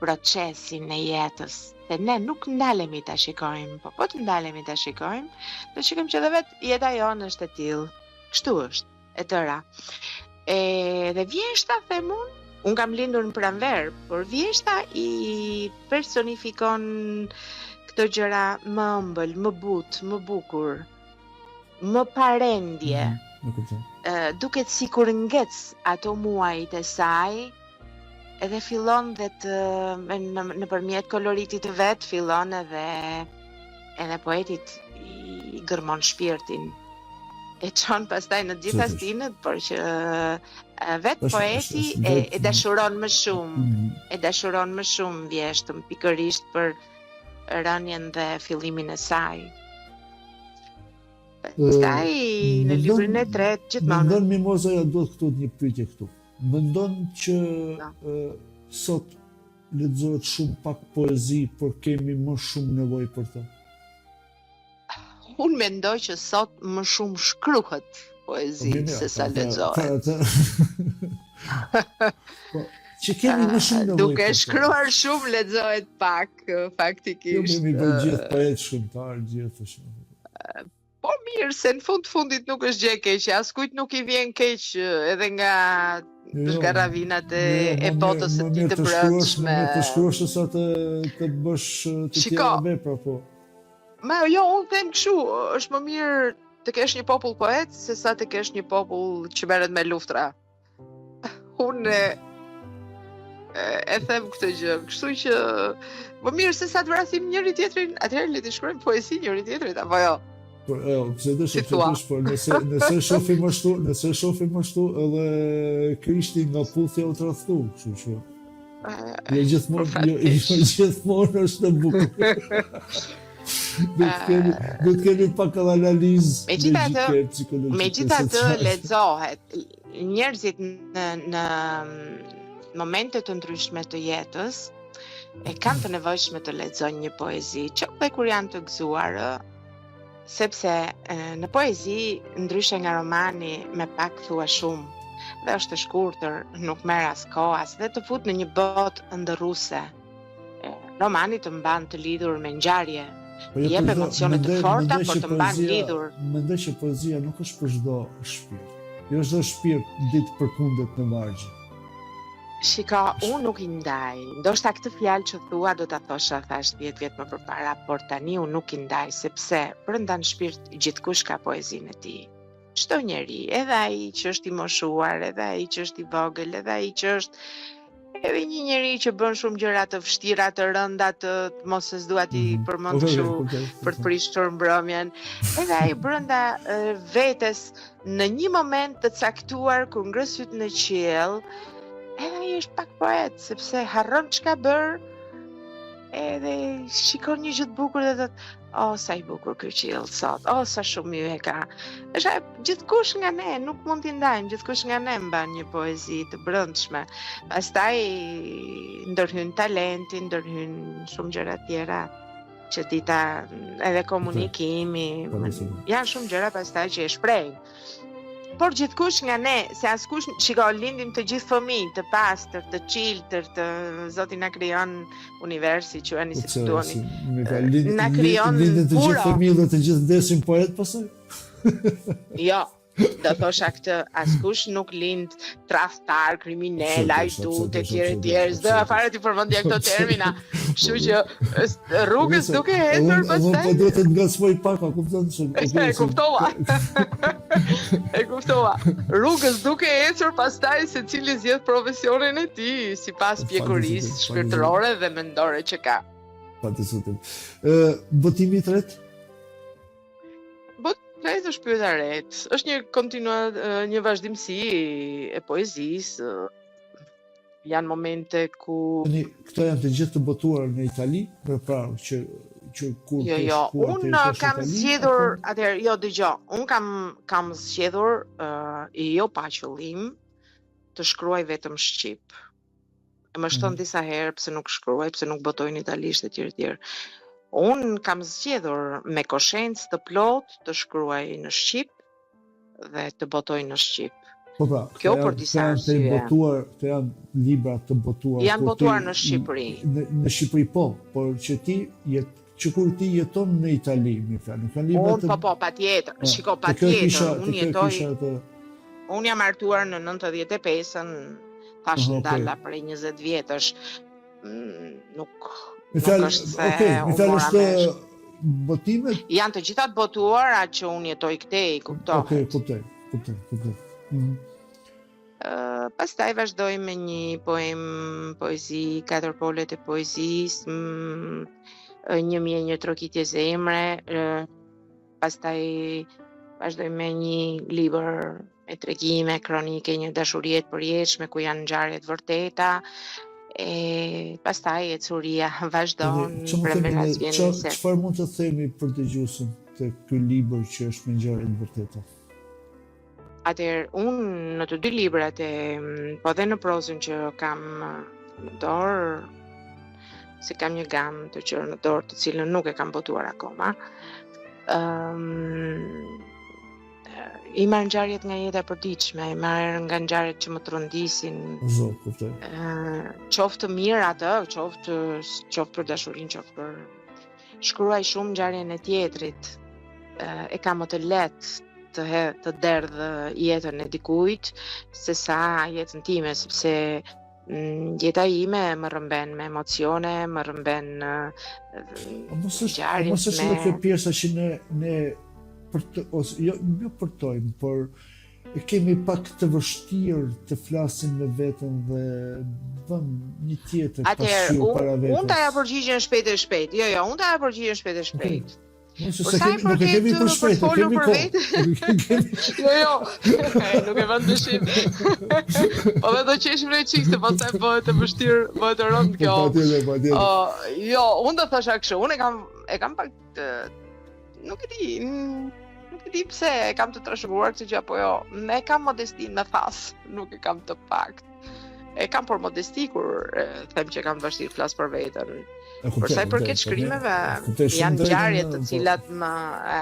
procesin e jetës, se ne nuk ndalemi ta shikojmë, po po të ndalemi ta shikojmë, do shikojmë që edhe vetë jeta jonë është e tillë. Kështu është. e tëra. E, dhe vjeshta, them unë, unë kam lindur në pranverë, por vjeshta i personifikon këto gjëra më ëmbël, më butë, më bukur, më pa rendje. Mm, -hmm, duket sikur ngec ato muajt e saj, edhe fillon dhe të në, nëpërmjet koloritit të vet fillon edhe edhe poetit i gërmon shpirtin e çon pastaj në të gjitha stinët, por që vetë poeti e, e dashuron më shumë, mm. e dashuron më shumë vjeshtën pikërisht për rënien dhe fillimin e saj. Pastaj në librin e tretë gjithmonë. Mendon Mimoza ja duhet këtu një pyetje këtu. Mendon që e, sot lexohet shumë pak poezi, por kemi më shumë nevojë për të. Unë mendoj që sot më shumë shkruhet poezi po, se sa lexohet. Po, që kemi më shumë nevojë. Duke shkruar shumë lexohet pak faktikisht. Jo, jemi bërë gjithë poetë shkrimtarë, gjithë shumë. Po mirë, se në fund të fundit nuk është gjë e keqe, askujt nuk i vjen keq edhe nga jo, zhgarravinat e, jo, e botës së tij të brendshme. Më mirë të shkruash se sa të të bësh të tjera vepra, po. Ma jo, unë them kështu, është më mirë të kesh një popull poet se sa të kesh një popull që merret me luftra. Unë e, e them këtë gjë, kështu që më mirë se sa të vrasim njëri tjetrin, atëherë le të shkruajmë poezi njëri tjetrit apo jo. Po, e, pse do të thosh, po nëse nëse shohim ashtu, nëse shohim ashtu edhe Krishti nga puthja u tradhtu, kështu që. Jo gjithmonë, jo, jo gjithmonë është e bukur. Do të kemi, do të kemi pak edhe analizë megjithatë, megjithatë lexohet. Njerëzit në në momente të ndryshme të jetës e kanë të nevojshme të lexojnë një poezi, qoftë dhe kur janë të gëzuar, sepse në poezi ndryshe nga romani me pak thua shumë dhe është e shkurtër, nuk merr as kohë as dhe të fut në një botë ëndërruese. Romani të mban të lidhur me ngjarje, po jo, jep emocione të forta, por të mban lidhur. Mendoj që poezia nuk është për çdo shpirt. Jo çdo shpirt di të përkundet në vargje. Shiko, unë nuk i ndaj. Ndoshta këtë fjalë që thua do ta thosha thash 10 vjet më përpara, por tani unë nuk i ndaj sepse brenda në shpirt gjithkush ka poezinë e tij. Çdo njeri, edhe ai që është i moshuar, edhe ai që është i vogël, edhe ai që është edhe një njeri që bën shumë gjëra të vështira, të rënda, të, të mos e s'dua t'i mhm. përmend kështu për të prishur mbrëmjen. Edhe ai brenda vetes në një moment të caktuar kur ngre sytë në qiell, edhe ai është pak poet, sepse harron ç'ka bërë, edhe shikon një gjë të bukur dhe thotë, oh, sa i bukur ky qiell sot, oh, sa shumë yje ka. Është gjithkush nga ne, nuk mund t'i ndajmë, gjithkush nga ne mban një poezi të brendshme. Pastaj ndërhyn talenti, ndërhyn shumë gjëra tjera. që ti ta edhe komunikimi, po, janë shumë gjëra pastaj që e shprehin. Por gjithkush nga ne, se askush, shiko, lindim të gjithë fëmijë, të pastër, të çiltër, të Zoti na krijon universi, quajeni si të duoni. Na krijon lindim të gjithë fëmijë dhe të gjithë vdesim poet pastaj? Jo, Do thosha këtë, askush nuk lind tradhtar, kriminel, hajdut, e tjerë, e tjerë, s'doja fare t'i përmendja këto termina, kështu që rrugës duke ecur pastaj. Po duhet të të ngacmoj pak, a kupton se e kuptova. E kuptova. Rrugës duke ecur pastaj secili zgjedh profesionin e tij sipas pjekurisë shpirtërore dhe mendore që ka. Pa diskutim. Ë botimi i tretë? Botimi i tretë është Pyeta Retë. Është një kontinua një vazhdimësi e poezisë. Janë momente ku Tani këto janë të gjithë të botuar në Itali, për pra që që kur Jo, jo, unë kam zgjedhur, atëherë, jo, dëgjo, unë kam kam zgjedhur uh, jo pa qëllim të shkruaj vetëm shqip. Më është thënë mm. disa herë pse nuk shkruaj, pse nuk botoj në italisht etj etj. Unë kam zgjedhur me koshencë të plotë të shkruaj në shqip dhe të botoj në shqip. Po pra, kjo për disa arsye. Janë botuar, këto janë libra të botuar. Janë botuar në Shqipëri. Në, në Shqipëri po, por që ti jet që kur ti jeton në Itali, me fjalë, nuk janë libra të Unë po po, patjetër. Po, Shiko, patjetër, unë jetoj. Të... Unë jam martuar në 95-ën, tash okay. ndala prej 20 vjetësh. Mm, nuk Me fjalë, nuk është se okay, me fjalë është botimet janë të gjitha të botuara që unë jetoj këtej, kuptohet. Okej, okay, kuptoj, kuptoj, kuptoj. Mm -hmm. Uh, pastaj vazhdoj me një poemë, poezi, katër polet e poezisë, mm, 1001 trokitje zemre, uh, pastaj vazhdoj me një libër me tregime, kronike, një dashurie të përjetshme ku janë ngjarje të vërteta. E pastaj ecuria vazhdon pranvera vjen. Çfarë mund të themi për dëgjuesin te ky libër që është me ngjarje të vërteta? Atëherë, unë në të dy librat e, po dhe në prozën që kam në dorë, se kam një gamë të gjerë në dorë të cilën nuk e kam botuar akoma, um, i marr ngjarjet nga jeta e përditshme, i marr nga ngjarjet që më trondisin. Zot, kuptoj. Ë, qoftë të mirë atë, qoftë qoftë për dashurinë, qoftë për shkruaj shumë ngjarjen e tjetrit. E kam më të lehtë të he, të derdh jetën e dikujt se sa jetën time, sepse mm, jeta ime më rrëmben me emocione, më rrëmben A mos është, a mos është edhe kjo pjesa që ne ne për të ose jo jo përtojmë, por e kemi pak të vështirë të flasim me veten dhe vëmë një tjetër pasqyrë para vetes. Unë ta jap përgjigjen shpejt e shpejt. Jo, jo, unë ta jap përgjigjen shpejt e shpejt. Okay. Nëse s'e kemi, nuk e kemi për shpejt, e kemi kohë. Jo, jo, nuk e vë në dyshim. Po dhe do qeshim një çikë, se pastaj bëhet e vështirë, bëhet e rëndë kjo. Po, patjetër, patjetër. Uh, jo, unë do thosha kështu, unë e kam, e kam pak të, nuk e di, nuk e di pse e kam të trashëguar këtë gjë, po jo, ne kam modestinë me thasë, nuk e kam të paktë. E kam për modesti kur e, them që kam vështirë flas për veten. Për sa i përket shkrimeve, janë ngjarje të po. cilat më e,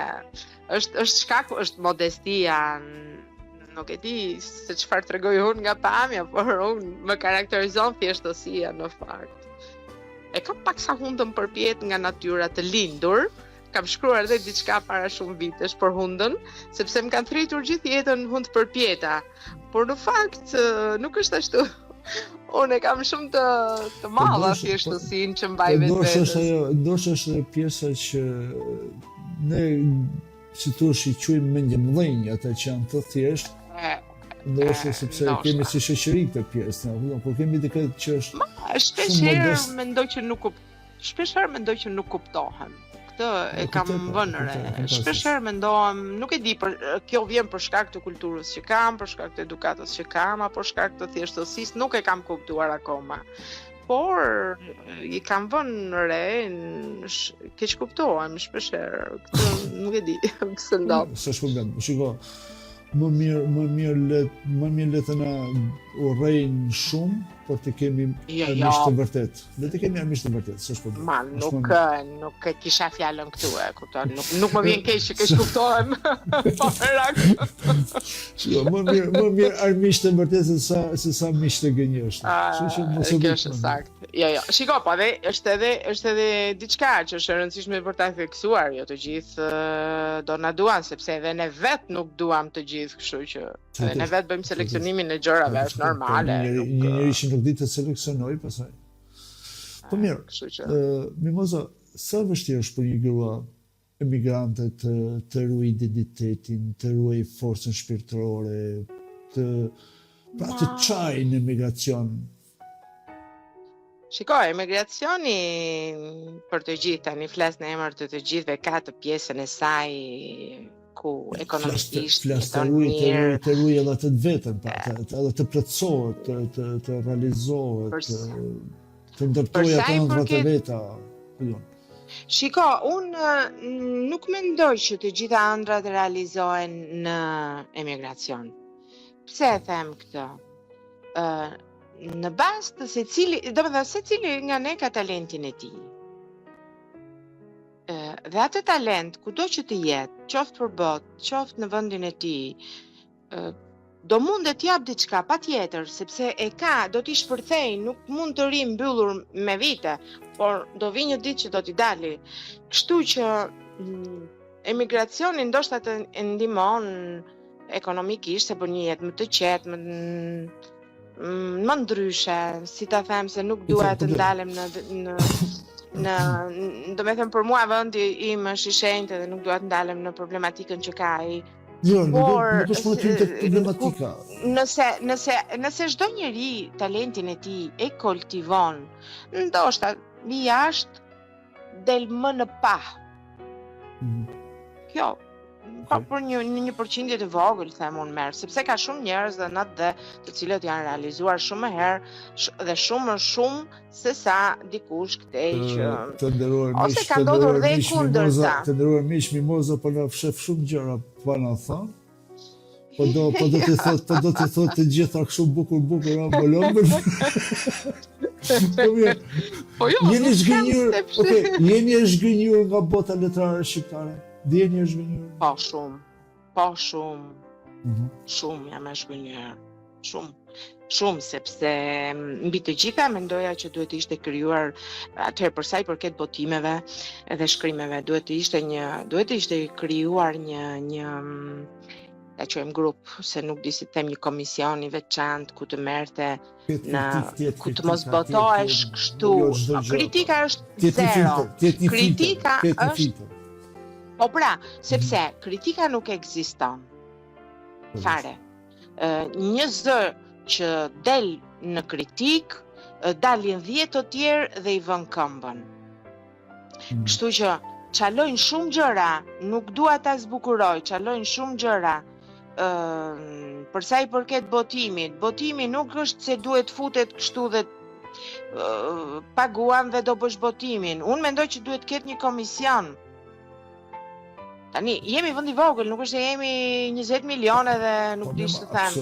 është është shkaku është modestia nuk e di se çfarë tregoj unë nga pamja, por unë më karakterizon thjeshtësia në fakt. E kam pak sa hundën përpjetë nga natyra të lindur, kam shkruar edhe diçka para shumë vitesh për hundën, sepse më kanë thirrur gjithë jetën hundë përpjeta. Por në fakt nuk është ashtu. Unë e kam shumë të të madhe po, thjeshtësinë që mbaj po, vetë. Ndoshta është ajo, ndoshta është edhe pjesa që ne si thuash i quajmë mendjemëdhenj ata që janë të thjeshtë. Ndoshta sepse e kemi si shoqëri këtë pjesë, ne, por kemi dikë që është Ma, shpesh herë mendoj që nuk Shpesh herë mendoj që nuk kuptohem. Këtë e kam vënë re. Shpesh herë mendohem, nuk e di për kjo vjen për shkak të kulturës që kam, për shkak të edukatës që kam, apo për shkak të thjeshtësisë, nuk e kam kuptuar akoma. Por i kam vënë re, keqkuptohem shpesh herë. Këtë nuk e di pse ndodh. S'është problem. Shiko, më mirë, më mirë le, më mirë le të na urrejnë shumë, por të kemi jo, jo. armiq të vërtetë. Le të kemi armiq të vërtetë, s'është problem. Ma nuk nuk e kisha fjalën këtu, e kupton. Nuk nuk më vjen keq që keqkuptohem. Po merak. Jo, më mirë, më mirë armiq të vërtetë se sa se sa miq të gënjeshtër. Kështu që mos u bëj. Kjo është saktë. Jo, jo. Shiko, po edhe është edhe është edhe diçka që është e rëndësishme për ta theksuar, jo të gjithë do na duan sepse edhe ne vet nuk duam të gjithë, kështu që edhe ne vet bëjmë seleksionimin e gjërave, është normale. Një njeri, një njeri që nuk di të seleksionojë pastaj. Po mirë. Kështu që. Ë, Mimoza, sa vështirë është për një grua emigrante të të ruajë identitetin, të ruajë forcën shpirtërore, të pra të çajë në emigracion. Shiko, emigracioni për të gjithë, tani flas në emër të të gjithëve, ka të pjesën e saj ku ekonomikisht flas të ruaj të ruaj të ruaj edhe atë të veten, pra, të, të, edhe të plotësohet, të të, të realizohet, të, të ndërtojë ato ëndrrat e veta, ku jonë. Shiko, unë nuk mendoj që të gjitha ëndrrat realizohen në emigracion. Pse e them këtë? Ë. Në bazë të secili, domethënë secili nga ne ka talentin e tij. Dhe atë talent, kudo që të jetë, qoftë për botë, qoftë në vendin e tij, do mundet të japë diçka, patjetër, sepse e ka, do t'i shpërthejë, nuk mund të rrijë mbyllur me vite, por do vijë një ditë që do t'i dali. Kështu që mm, emigracioni ndoshta të ndihmon ekonomikisht se bën një jetë më të qetë, më mm, më ndryshe, si ta them se nuk dua të ndalem në në në domethënë për mua vendi im është i shenjtë dhe nuk dua të ndalem në problematikën që ka ai. Jo, nuk Por, nuk është më tek problematika. Nëse nëse nëse çdo njeri talentin e tij e kultivon, ndoshta jashtë del më në pah. Mm. Kjo po për një në një përqindje të vogël them unë merr, sepse ka shumë njerëz dhe në atdhe të cilët janë realizuar shumë më herë sh dhe shumë më shumë se sa dikush këtej që të nderuar miq, ose ka ndodhur dhe e kundërta. Të nderuar miq, Mimoza po na fshef shumë gjëra pa na thënë. Po do, po do t'i thotë, po do t'i thotë të gjitha kështu bukur bukur a bolongën. Po mirë. Po jo, jeni zhgënjyer. Okej, jeni e zhgënjyer nga bota letrare shqiptare. Jeni e zhgënjyer. Po shumë. Po shumë. Mm -hmm. Shumë jam e zhgënjyer. Shumë. Shumë sepse mm, mbi të gjitha mendoja që duhet të ishte krijuar atëherë për sa i përket botimeve edhe shkrimeve, duhet të ishte një duhet të ishte krijuar një një mm, ta quajmë grup, se nuk di si të them një komision i veçantë ku të merrte në ku të mos botohesh kështu. Jo kritika është zero. Kritika është Po pra, sepse kritika nuk ekziston. Po, Fare. Një zë që del në kritikë, dalin 10 të tjerë dhe i vënë këmbën. Mm. Kështu që çalojnë shumë gjëra, nuk dua ta zbukuroj, çalojnë shumë gjëra. Ë, për sa i përket botimit, botimi nuk është se duhet futet kështu dhe ë, paguan dhe do bësh botimin. Unë mendoj që duhet të ketë një komision. Tani, jemi vend i vogël, nuk është se jemi 20 milion edhe nuk po, di ç'të them.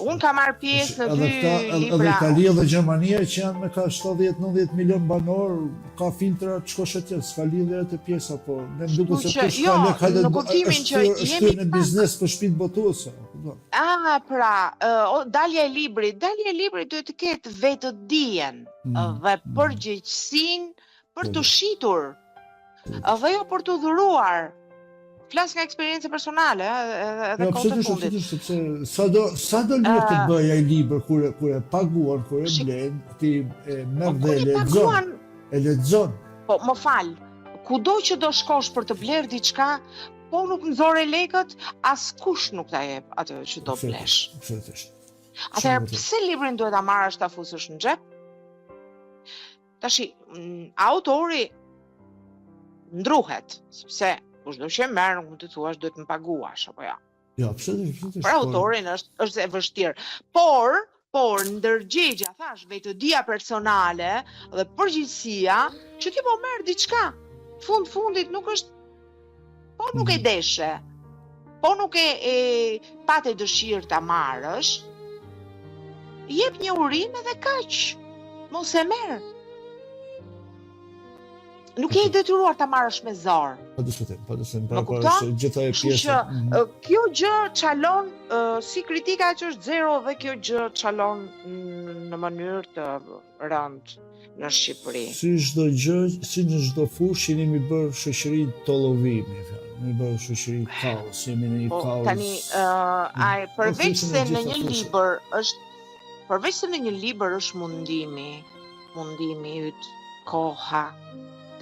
Unë kam marrë pjesë në dy libra. Edhe Italia dhe Gjermania që janë me ka 70-90 milion banorë, ka filtra të shkosh atje, s'ka lidhje atë pjesa, po ne më duket se kush jo, ka lek hajde në kuptimin që jemi në biznes për shtëpitë botuese, kupton? Ah, pra, uh, dalja e librit, dalja e librit duhet të ketë vetëdijen mm. dhe mm. përgjegjësinë për t'u shitur Dhe jo për t'u dhuruar. Flas nga eksperienca personale, edhe edhe jo, kohët e fundit. Jo, sepse sado sado lirë të bëjë ai libër kur kur e paguan, kur e blen, ti e merr po, dhe e lexon. E lexon. Po, më fal. Kudo që do shkosh për të blerë diçka, po nuk nxore lekët, askush nuk ta jep atë që do blesh. Absolutisht. Atëherë pse librin duhet ta marrësh ta fusësh në xhep? Tashi, mm, autori ndruhet, sepse kushdo që e merr nuk mund të thuash duhet më paguash apo jo. Jo, absolutisht. Për autorin është është e vështirë. Por, por ndërgjegja, thash, vetëdija personale dhe përgjegjësia që ti po merr diçka. Fund fundit nuk është Po nuk e mhm. deshe, po nuk e, e pate dëshirë ta marrësh, jep një urim edhe kaq, mos e merr. Nuk je i detyruar ta marrësh me zor. Pa diskutim, pa diskutim, pra po është gjithë ajo pjesë. Që mhm. kjo gjë çalon si kritika që është zero dhe kjo gjë çalon në mënyrë të rëndë në Shqipëri. Si çdo gjë, si në çdo fushë jemi bërë shoqëri tollovi, me fjalë. Jemi bërë shoqëri kaos, jemi në një po, kaos. Tani, uh, ai po, përveç se në një libër është përveç se në një libër është mundimi, mundimi yt, koha,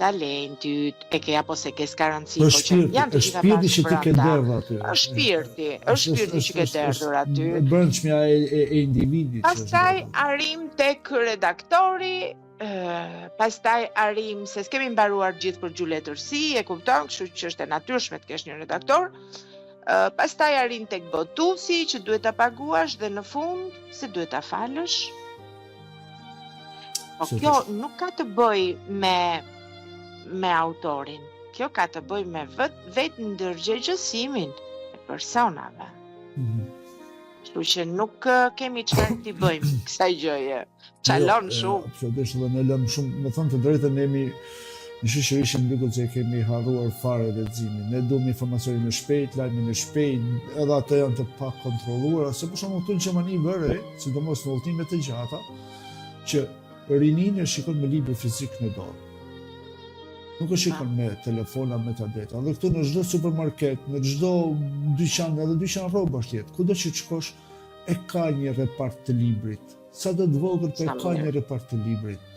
talenti yt, e ke apo s'e ke s'ka rëndësi, po që janë të gjitha shpirti që ti ke derdhur aty. Është shpirti, është shpirti që ke derdhur aty. E brendshmja e, e, e individit. Pastaj arrijmë tek redaktori, pastaj arrijmë se s'kemi mbaruar gjithë për gjuhë letërsi, e kupton, kështu që është e natyrshme të kesh një redaktor. Pastaj arrin tek botuesi që duhet ta paguash dhe në fund se duhet ta falësh. Po kjo nuk ka të bëjë me me autorin. Kjo ka të bëjë me vet vetëndërgjegjësimin e personave. Mm -hmm. Kështu që nuk kemi çfarë t'i bëjmë kësaj gjëje. Çalon jo, shumë. Absolutisht dhe ne lëmë shumë, me thënë të drejtën ne jemi një shoqëri që më duket se e kemi harruar fare leximin. Ne duam informacionin e shpejtë, lajmin e shpejtë, edhe ato janë të pakontrolluara, se për shembull këtu në Gjermani vë re, sidomos në udhëtime të gjata, që rininë e shikon me libër fizik në dorë. Nuk e shikon me telefona, me tableta. Dhe këtu në çdo supermarket, në çdo dyqan, edhe dyqan rrobash të jetë, kudo që të shkosh, e ka një repart të librit. Sado të vogël, po e ka një repart të librit.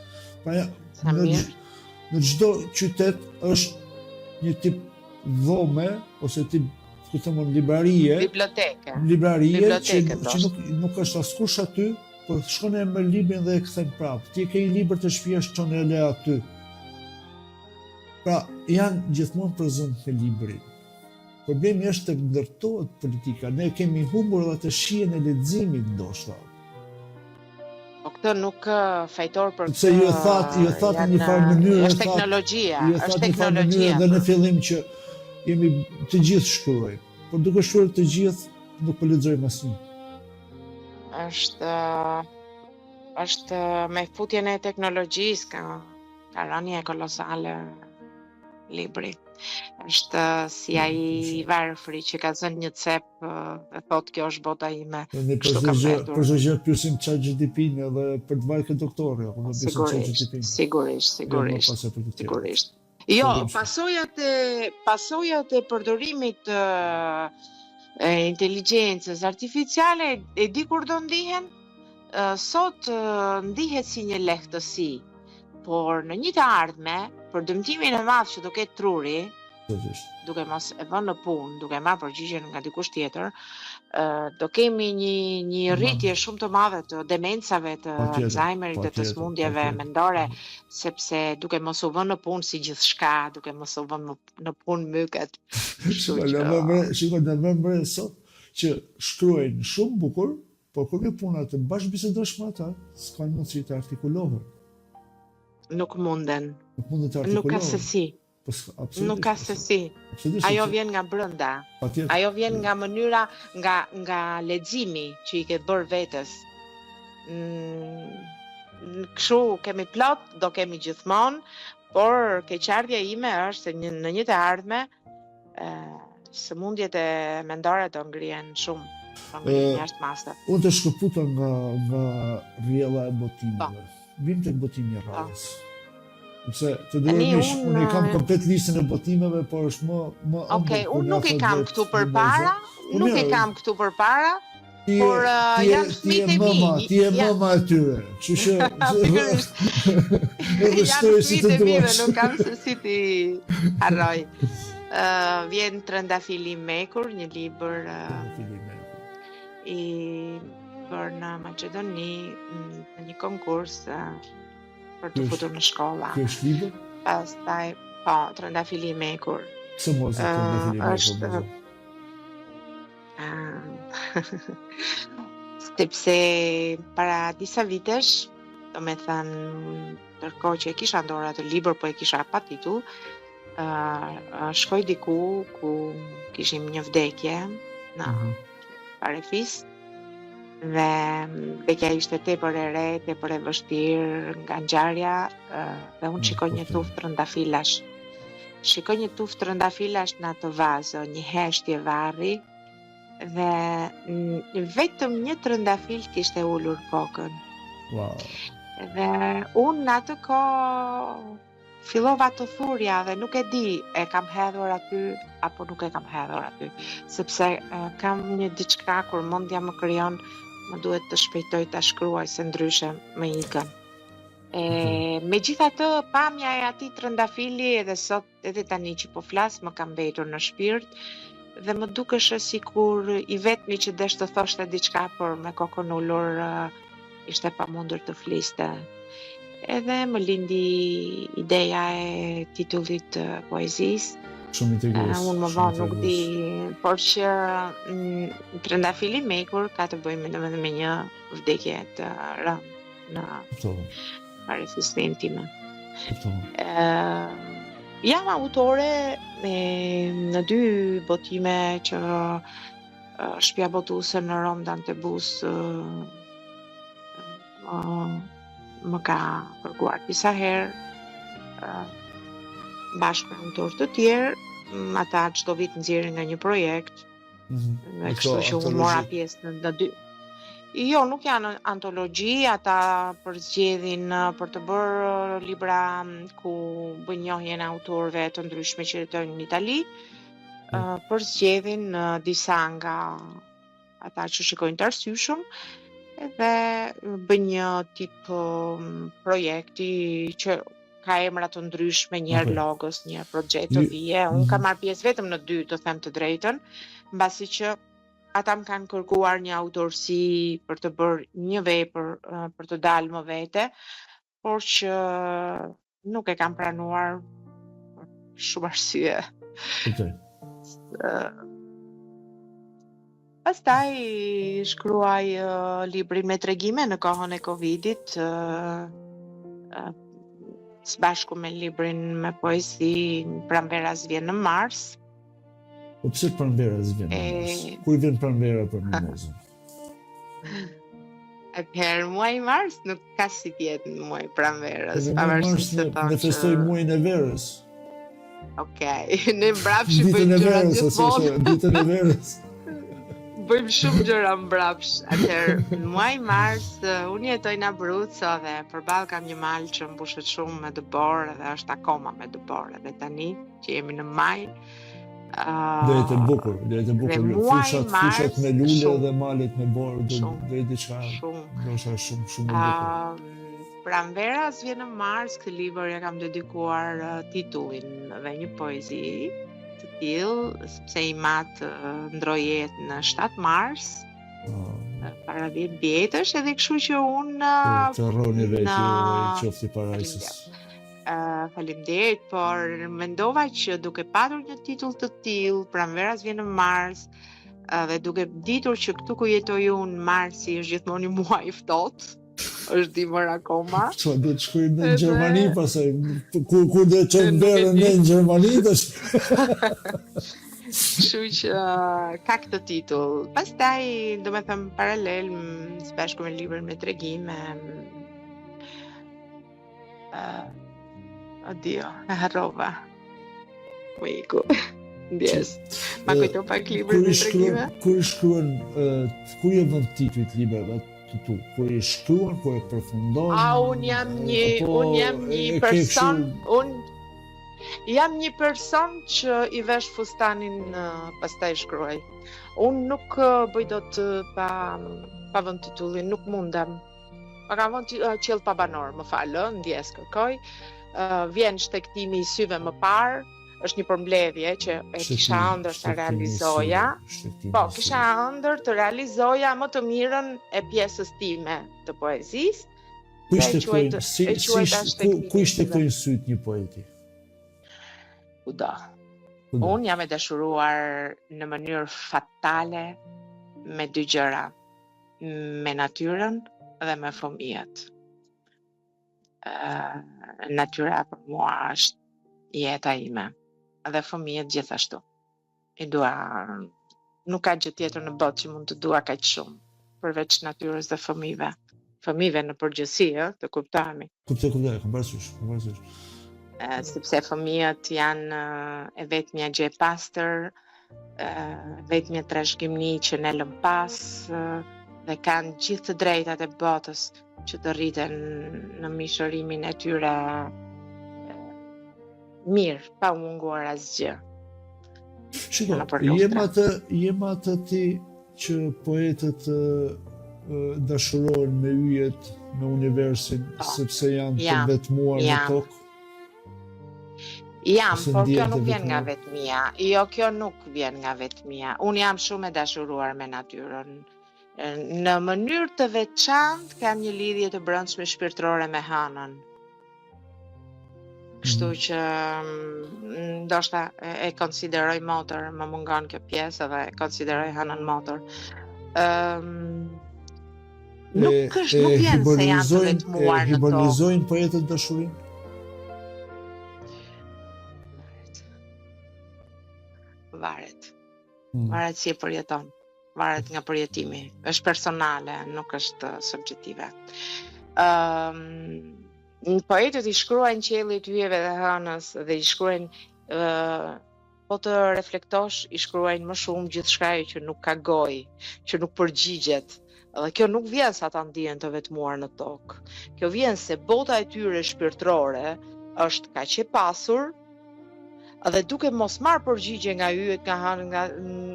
Pra ja, në, në çdo qytet është një tip dhome ose tip ku them unë librarie, biblioteke. Librarie biblioteke, që, që nuk nuk është askush aty, por shkon e merr librin dhe e kthen prapë. Ti ke një libër te shtëpia shkon e le aty. Pra, janë gjithmonë prezent me librin. Problemi është të ndërtohet politika. Ne kemi humbur edhe atë shijen e leximit ndoshta. Po këtë nuk fajtor për këtë. Se ju e thatë, ju e thatë në një farë mënyrë, është teknologjia, është teknologjia. Dhe në fillim që jemi të gjithë shkruajmë, por duke shkruar të gjithë nuk po lexojmë asnjë. Është është me futjen e teknologjisë ka ka rënie kolosale libri. Është si ai i varfri që ka zënë një cep dhe thotë kjo është bota ime. Ne për çdo gjë, për çdo gjë pyesim ChatGPT-n edhe për të vajtë ke doktori, apo do pyesim ChatGPT-n. Sigurisht, sigurisht. Sigurisht. Jo, pasojat e pasojat e përdorimit të e inteligjencës artificiale e di kur do ndihen? Sot ndihet si një lehtësi, por në një të ardhme, për dëmtimin e madh që do ketë truri, duke mos e vënë në punë, duke marrë përgjigjen nga dikush tjetër, do kemi një një rritje shumë të madhe të demencave, të Alzheimerit dhe të sëmundjeve mendore, sepse duke mos u vënë në punë si gjithçka, duke mos u vënë në punë myket. Shiko, shiko, ne vëmë re sot që shkruajnë shumë bukur, Por kur vjen puna të bashkëbisedosh me ata, s'kanë mundësi të artikulohen. Nuk munden. Nuk munden të artikulohen. Nuk ka se si. Po, absolutisht. Nuk ka se si. Ajo vjen nga brenda. Patjetër. Ajo vjen nga mënyra, nga nga leximi që i ke bërë vetes. Mm, kështu kemi plot, do kemi gjithmonë, por keqardhja ime është se një, në një të ardhme ë sëmundjet e mendore do ngrihen shumë, do ngrihen jashtë mase. Unë të shkëputa nga nga rrjella e botimeve. Po. Vim tek botimi i po. radhës. Sepse të nderuar miq, unë e kam komplet listën e botimeve, por është më më ëmbël. Okej, unë nuk e kam këtu përpara, nuk e kam këtu përpara, Ti por uh, janë fëmijët e mi. Ti je mëma e tyre. Kështu që pikërisht. Edhe shtoj si të duash. Nuk kam se si t'i harroj. Ë uh, vjen Trëndafili i mekur, një libër uh, Trëndafili i mekur. I bërë në Maqedoni në një konkurs uh, për t'u futur në shkolla. Ky është libër? Pastaj, po, Trëndafili i mekur. Pse mos e Trëndafili i mekur? Është Sepse para disa vitesh, domethënë, ndërkohë që e kisha në dorë atë libër, po e kisha pa titull, uh, shkoj diku ku kishim një vdekje në mm -hmm. farefis, dhe vdekja ishte tepër e re, tepër e vështirë nga ngjarja, uh, dhe unë mm, shikoj një tufë trëndafilash. Shikoj një tufë trëndafilash në atë vazo, një heshtje varri dhe vetëm një trëndafil kishte ulur kokën. Wow. Dhe unë në atë kohë fillova të thurja dhe nuk e di e kam hedhur aty apo nuk e kam hedhur aty, sepse kam një diçka kur mendja më krijon, më duhet të shpejtoj ta shkruaj se ndryshe më ikën. E, megjithatë, pamja e atij trëndafili edhe sot, edhe tani që po flas, më ka mbetur në shpirt dhe më dukeshe sikur i vetmi që desh të thoshte diçka, por me kokën ulur ishte e pamundur të fliste. Edhe më lindi ideja e titullit të poezisë. Shumë intrigues. Unë më vonë nuk di, por që mm, trëndafili i mekur ka të bëjë me domethënë me një vdekje të rëndë. në farefisninë time. Ë jam autore me në dy botime që Shtëpia botuese në Romë Dante Bus më, më ka kërkuar disa herë bashkë me autorë të tjerë, ata çdo vit nxjerrin nga një projekt. Mm -hmm. Dhe kështu që unë mora pjesë në, në dy. Jo, nuk janë antologji, ata përzgjedhin për të bërë libra ku bëjnë njohjen e autorëve të ndryshme që jetojnë në Itali. Mm. Përzgjedhin disa nga ata që shikojnë të arsyeshëm edhe bëjnë një tip projekti që ka emra të ndryshme, një herë okay. Logos, një herë Progetto Vie. Unë kam mhm. marrë pjesë vetëm në dy, të them të drejtën, mbasi që ata më kanë kërkuar një autorësi për të bërë një vepër për të dalë më vete, por që nuk e kam pranuar për shumë arsye. Okej. Pastaj shkruaj uh, librin me tregime në kohën e Covidit, uh, uh, së bashku me librin me poezi Pranvera s'vjen në Mars. Po pse pranvera s'vjen në Mars? Kur vjen pranvera për Mimozën? Atëherë, muaji mars nuk ka si të jetë në muaj pranverës, pavarësisht se thonë. Ne festojmë muajin e verës. Okej, okay. ne mbrapsht i bëjmë gjërat gjithmonë. Ditën e verës. Bëjmë shumë gjëra mbrapsht. Atëherë, në muaj mars unë jetoj në Abruzzo dhe përballë kam një mal që mbushet shumë me dëborë dhe është akoma me dëborë edhe tani që jemi në maj. Do jetë e bukur, do jetë e bukur. Fushat, fushat me lule shumë, dhe malet me borë, do do jetë diçka. Ndoshta shumë shumë e bukur. Pranvera s'vjen në mars, këtë libër ia kam dedikuar titullin dhe një poezi të tillë, sepse im atë ndërroi jetë në 7 mars. Oh. Para 10 vjetësh, edhe kështu që unë të rroni vetë qoftë i parajsës. Uh, faleminderit, por mendova që duke patur një titull të tillë, Pranvera s'vjen në mars, uh, dhe duke ditur që këtu ku jetoj unë, marsi është gjithmonë një muaj i ftohtë, është dimër akoma. Çfarë do të shkojmë në Gjermani pastaj? Kur kur do të çojmë verën në Gjermani tash? Kështu që ka këtë titull. Pastaj, domethënë paralel së bashku me librin me tregime, Uh, Adio, e harrova. Më iku. Ndjesë. Ma kujto pak librin me tregime. Kur i shkruan, uh, kur i vën titujt librave të tu, kur i shkruan, kur e përfundon? A, unë jam një, apo, unë jam një person, unë jam një person që i vesh fustanin uh, pastaj shkruaj. Unë nuk uh, bëj dot pa, pa vënë titullin, nuk mundem. Ma kam vënë uh, qiell pa banor, më fal, ë, ndjesë kërkoj. Uh, vjen shtegtimi i syve më parë, është një përmbledhje që e kisha ëndërr ta realizoja. Po, kisha ëndërr të realizoja më të mirën e pjesës time të poezisë. Ku i shtegtojnë, si, si, ku, ku i shtegtojnë sytë një poeti? Kudo. Kudo. Unë jam e dashuruar në mënyrë fatale me dy gjëra. me natyrën dhe me fëmijët. Uh, natyra për mua është jeta ime dhe fëmijët gjithashtu. I dua nuk ka gjë tjetër në botë që mund të dua kaq shumë përveç natyrës dhe fëmijëve. Fëmijëve në përgjithësi, ë, të kuptohemi. Kuptoj, kuptoj, kam parasysh, kam parasysh. Sepse fëmijët janë e vetmja gjë e pastër, vetmja trashëgimi që ne lëmë pas dhe kanë gjithë të drejtat e botës që të rriten në mishërimin e tyre mirë, pa u munguar asgjë. Shiko, je me atë, je me atë ti që poetët dashurohen me yjet, me universin, po, sepse janë të vetmuar në tokë? Jam, por kjo nuk vjen nga vetmia. Jo, kjo nuk vjen nga vetmia. Unë jam shumë e dashuruar me natyrën. Në mënyrë të veçantë kam një lidhje të brendshme shpirtërore me hënën. Kështu mm. që mm, ndoshta e konsideroj motër, më mungon kjo pjesë dhe e konsideroj hënën motër. Ëm um, Nuk është, nuk vjen se janë të vetmuar në tokë. Hiperbolizuan poetët dashurinë? Varet. Varet. Hmm. Varet si e përjeton. Varet nga përjetimi. Është personale, nuk është subjektive. Ëm um, poetët i shkruajnë qiellit, yjeve dhe hënës dhe i shkruajnë ë uh, po të reflektosh, i shkruajnë më shumë gjithçkaje që nuk ka gojë, që nuk përgjigjet. Dhe kjo nuk vjen se ata ndihen të vetmuar në tokë. Kjo vjen se bota e tyre shpirtërore është kaq e pasur dhe duke mos marrë përgjigje nga yjet, nga hëna, nga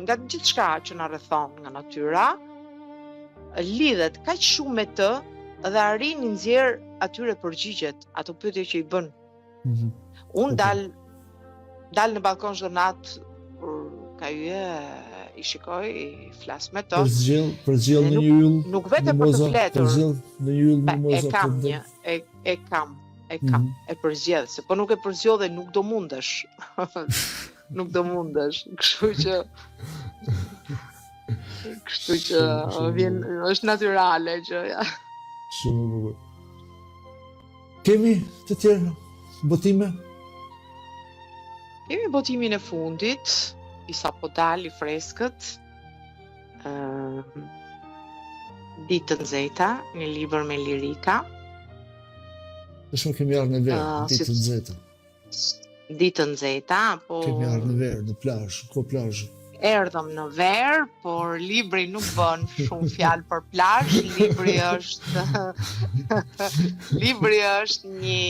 nga gjithçka që na rrethon nga natyra, lidhet kaq shumë me të dhe arrin t'i nxjerrë atyre përgjigjet, ato pyetje që i bën. Mm -hmm. Unë dal dal në ballkon çdo natë kur ka yje i shikoj, i flas me to. Përzgjedh, përzgjedh një yll. Nuk vete për të fletur. Përzgjedh një yll mimoza. E kam një, e e kam, e kam, mm -hmm. e përzgjedh, se po nuk e përzgjodhe nuk do mundesh. nuk do mundesh, kështu që Kështu që vjen është natyrale gjëja. Shumë e bukur. Kemi të tjerë botime? Kemi botimin e fundit, i sapo dalë, i freskët. Ë Ditë të nxehta, një libër me lirika. Tashmë kemi ardhur në verë, uh, ditë të nxehta. Ditë të nxehta, po Kemi ardhur në verë, në plazh, kohë plazhi. Erdhëm në verë, por libri nuk bën shumë fjalë për plazh, libri është libri është një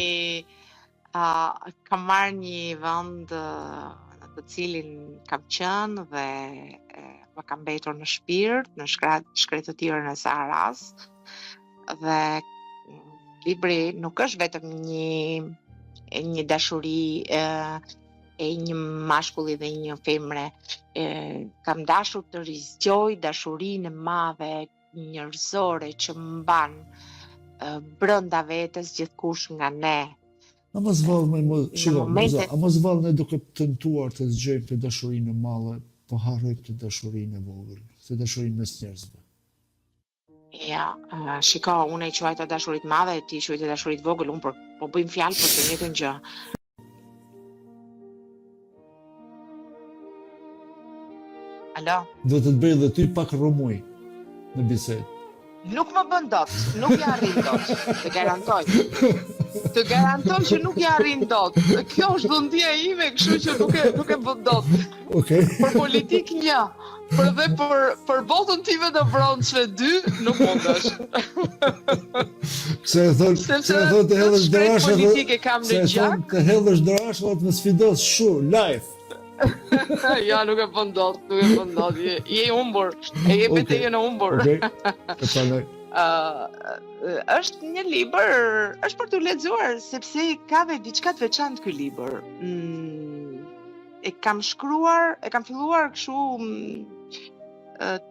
uh, kam marrë një vend në të cilin kam qenë dhe e, më ka mbetur në shpirt, në shkrat, shkretëtirën e Saharas dhe libri nuk është vetëm një një dashuri e, e një mashkulli dhe një femre. E, kam dashur të rizgjoj dashurinë e madhe njerëzore që mban brenda vetes gjithkush nga ne. A mos vallë, më, më, shiko, momente... a mos vallë ne duke tentuar të zgjojmë këtë dashurinë e madhe, po harrojmë këtë dashurinë e vogël, këtë dashurinë mes njerëzve. Ja, uh, shiko, unë e quajta dashuri të madhe, ti e quajte dashuri të vogël, unë për, po bëjmë fjalë për të njëjtën gjë. Alo? Do të të bëj dhe ty pak rrëmujë në bisedë. Nuk më bën dot, nuk ia arrin dot, të garantoj. Të garantoj që nuk ia arrin dot. Kjo është dhuntia ime, kështu që nuk e nuk e bën dot. Okej. Okay. Për politikë një, për dhe për për botën time të brendshme dy, nuk mundesh. Se e thon, se e thon të hedhësh dërrasë politikë kam në gjak. Të hedhësh dërrasë, të më sfidosh shu live. ja, nuk e bën dot, nuk e bën dot. Je, je i humbur. E je okay. betejën e humbur. Okej. Okay. E pranoj. Uh, është një libër, është për t'u lexuar sepse ka dhe diçka të veçantë ky libër. Mm, e kam shkruar, e kam filluar kështu mm,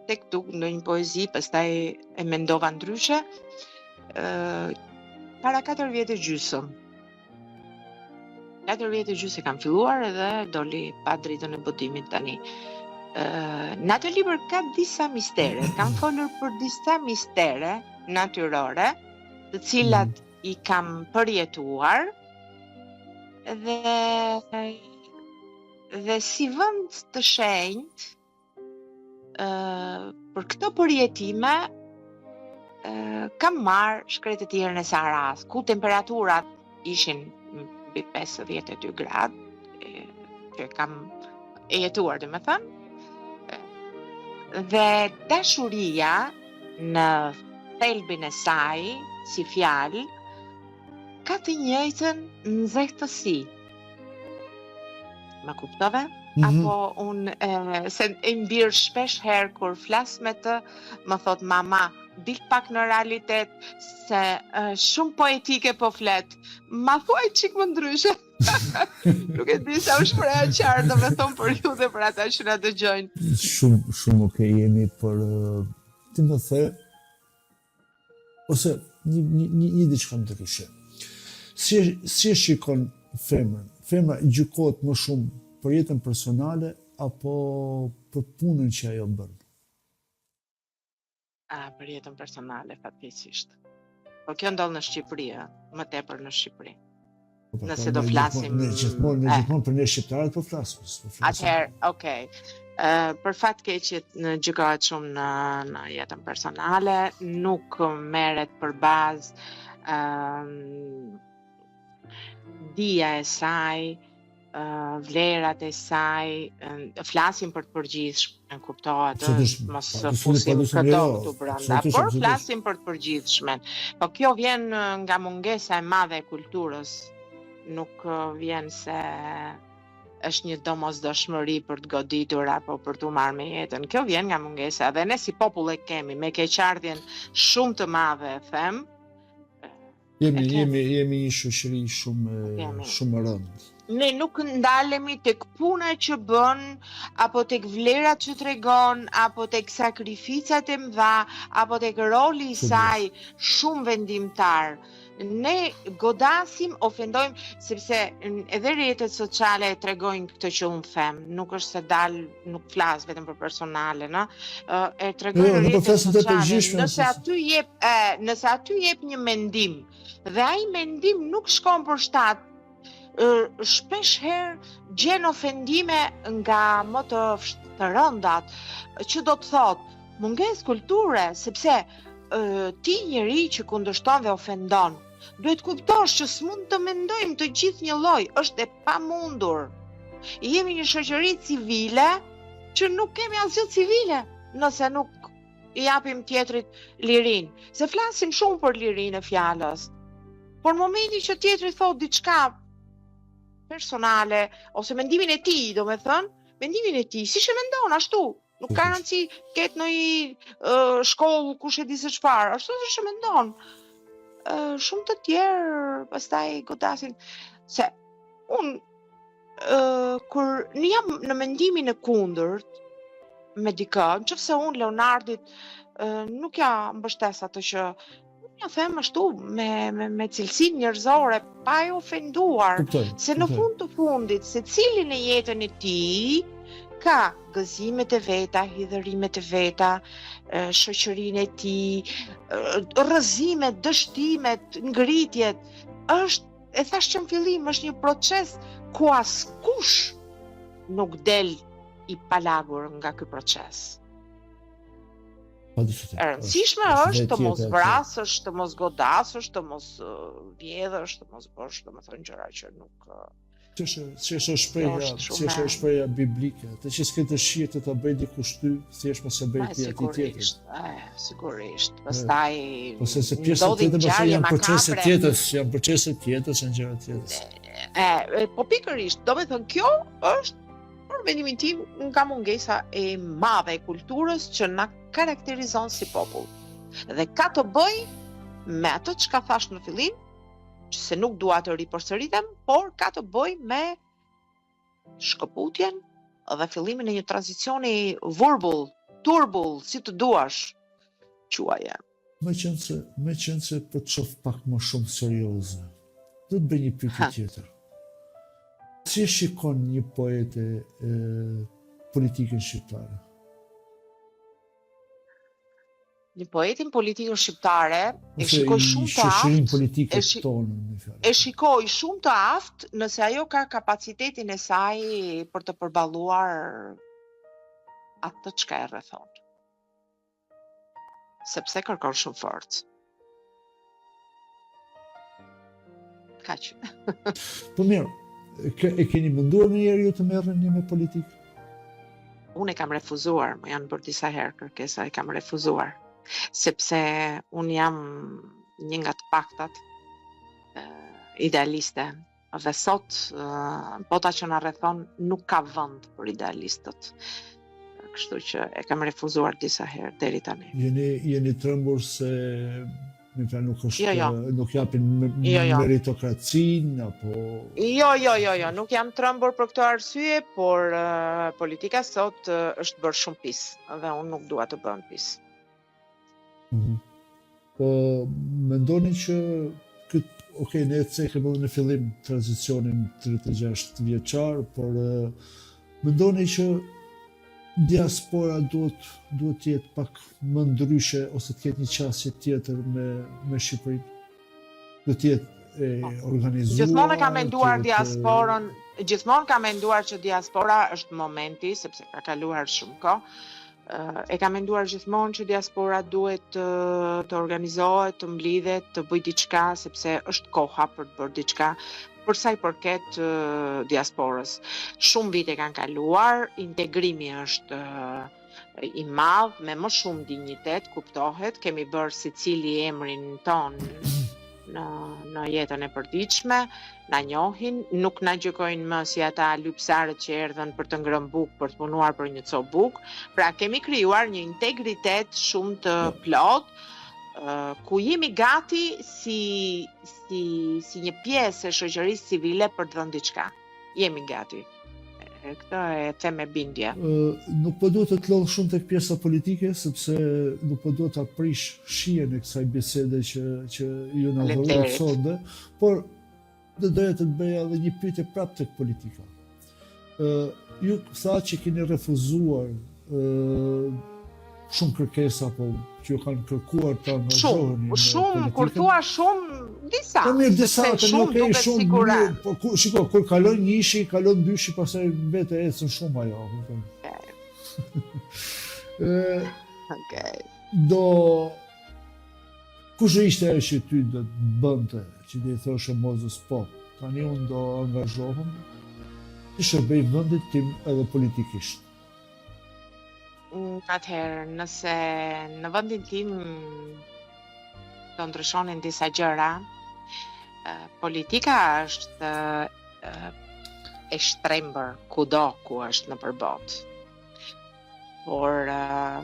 tek tuk në një poezi, pastaj e mendova ndryshe. Ë para 4 vjet e gjysmë. 4 vjet e gjysmë e kam filluar edhe doli pa dritën e botimit tani. Ë në atë libër ka disa mistere, kam folur për disa mistere natyrore, të cilat mm. i kam përjetuar dhe dhe si vend të shenjtë për këto përjetime kam marrë shkretëtirën e Saharas, ku temperaturat ishin mbi 52 gradë, që kam e jetuar, domethënë, dhe dashuria në thelbin e saj, si fjalë, ka të njëjtën nxehtësi. Më kuptove? Mm -hmm. Apo unë, e, se im bir shpesh herë kur flas me të, më thotë mama, dil pak në realitet, se e, shumë poetike po flet. Ma thuaj çik më ndryshe. Nuk e di sa u shpreha qartë, domethënë për ju dhe për ata që na dëgjojnë. Shumë, shumë okay jemi për ti më the Ose një, një, një, një diçka ndryshe. Si, si e shikon femrën? Femra gjykohet më shumë për jetën personale apo për punën që ajo bën? A, për jetën personale, fatkeqësisht. Po kjo ndodh në Shqipëri, ë, më tepër në Shqipëri. Po, po, Nëse do flasim ne gjithmonë ne gjithmonë për ne shqiptarët po flasim, po flasim. Atëherë, okay. Ë për fat keq në gjykohet shumë në në jetën personale, nuk merret për bazë ë dija e saj, vlerat e saj, flasim për të përgjithshmen, kuptohet, mos fusim këdo këtu brenda, por flasim për të përgjithshmen. Po kjo vjen nga mungesa e madhe e kulturës, nuk vjen se është një domosdoshmëri për të goditur apo për t'u marrë me jetën. Kjo vjen nga mungesa dhe ne si popull e kemi me keqardhjen shumë të madhe, e them, Jemi, jemi, jemi një shoqëri shumë, shumë e rëndë. Ne nuk ndalemi tek puna që bën, apo tek vlerat që tregon, apo tek sakrificat e mëdha, apo tek roli i saj shumë vendimtar. Ne godasim, ofendojmë, sepse edhe rrjetet sociale e tregojnë këtë që unë them, nuk është se dal, nuk flas vetëm për personale, në? E tregojnë jo, rrjetet sociale. Nëse aty jep E, nëse aty jep një mendim dhe ai mendim nuk shkon për shtat, shpesh herë gjen ofendime nga më të, të rëndat, që do të thotë mungesë kulture, sepse ti njeri që kundërshton dhe ofendon, duhet të kuptosh që s'mund të mendojmë të gjithë njëlloj, është e pamundur. Jemi një shoqëri civile që nuk kemi asgjë civile, nëse nuk i japim tjetrit lirinë. Se flasim shumë për lirinë e fjalës. Por në momentin që tjetri thotë diçka personale ose mendimin e tij, domethënë, mendimin e tij, siç e mendon ashtu, nuk ka rëndësi të ketë ndonjë uh, shkollë kush e di se çfarë, ashtu siç e mendon. Uh, shumë të tjerë pastaj godasin se unë kur në jam në mendimin e kundërt me dikë, në qoftë se unë Leonardit nuk ja mbështes atë që unë ja them ashtu me, me, me cilësinë njerëzore, pa e ofenduar, kuptoj, se në fund të fundit, secili në jetën e tij, ka gëzimet e veta, hidhërimet e veta, shoqërinë e tij, rrëzimet, dështimet, ngritjet, është E thashë që në fillim, është një proces ku askush nuk del i palagur nga ky proces. E rëndësishme është të mos vrasësh, të mos godasësh, të mos vjedhësh, të mos bësh, domethënë gjëra që nuk Që është shprehja, që është shprehja biblike, atë që s'ke dëshirë të ta bëjë dikush ty, thjesht mos e bëj ti atij tjetrit. Sigurisht. Pastaj po se se pjesa tjetër pastaj janë procese të jetës, janë procese të jetës, janë gjëra të jetës. E, po pikërisht, domethënë kjo është për mendimin tim nga mungesa e madhe e kulturës që na karakterizon si popull. Dhe ka të bëjë me atë çka thashë në fillim, që se nuk dua të ripërsëritem, por ka të bëjë me shkëputjen dhe fillimin e një tranzicioni vurbull, turbull, si të duash, quaje. Meqenëse, meqenëse po të shoh pak më shumë serioze, do të bëj një pyetje tjetër. Si e shikon një poete e, politikën shqiptare? Një poete politikën shqiptare e shikoj shumë të aftë politike e, shi, e shikoj shumë të aftë nëse ajo ka kapacitetin e saj për të përballuar atë çka e rrethon. Sepse kërkon shumë forcë. Kaq. Po mirë, e keni menduar ndonjëherë ju të merreni me politikë? Unë e kam refuzuar, më janë bërë disa herë kërkesa, e kam refuzuar. Sepse unë jam një nga të paktat idealiste Dhe sot, bota që na rrethon nuk ka vend për idealistët. Kështu që e kam refuzuar disa herë deri tani. Jeni jeni trembur se me fjalë nuk është jo, jo. nuk japin jo, jo. meritokracinë apo Jo, jo, jo, jo, nuk jam trembur për këtë arsye, por uh, politika sot uh, është bërë shumë pis dhe unë nuk dua të bëhem pis. Mhm. Po mendoni që këtë, ok, ne e cekëm edhe në fillim tranzicionin 36 vjeçar, por mendoni që diaspora duhet duhet të jetë pak më ndryshe ose të ketë një qasje tjetër me me Shqipërinë? Duhet të jetë e po. organizuar. Gjithmonë e kam menduar diasporën, Gjithmonë kam menduar që diaspora është momenti, sepse ka kaluar shumë kohë. E kam menduar gjithmonë që diaspora duhet të, të organizohet, të mblidhet, të bëjë diçka, sepse është koha për të bërë diçka për sa i përket diasporës. Shumë vite kanë kaluar, integrimi është i madh, me më shumë dinjitet, kuptohet, kemi bërë secili emrin tonë në në jetën e përditshme, na njohin, nuk na gjykojnë më si ata lypsarët që erdhën për të ngrënë bukë, për të punuar për një copë bukë. Pra kemi krijuar një integritet shumë të po. plotë, ku jemi gati si si si një pjesë e shoqërisë civile për të dhënë diçka. Jemi gati. Këtë e them me bindje. Nuk po dua të të lodh shumë tek pjesa politike, sepse nuk po dua ta prish shijen e kësaj bisede që që ju na dhuruat sonde, por do doja të të bëja edhe një pyetje prapë tek politika. Ë ju thatë që keni refuzuar ë shumë kërkesa apo që ju kanë kërkuar të angazhoheni në shumë, kur thua shumë, disa. Po mirë, disa, të shumë okay, duket shumë, sikur mirë, po ku, shiko, kur kalon njëshi, kalon dyshi, pastaj vetë ecën shumë ajo, kupton. Okej. Okej. Do kush ishte ajo që ty do të bënte, që do i thoshe Mozës po, tani unë do angazhohem, t'i shërbej vendit tim edhe politikisht. Mm, atëherë, nëse në vendin tim do ndryshonin disa gjëra, politika është e shtrembër kudo ku është nëpër botë. Por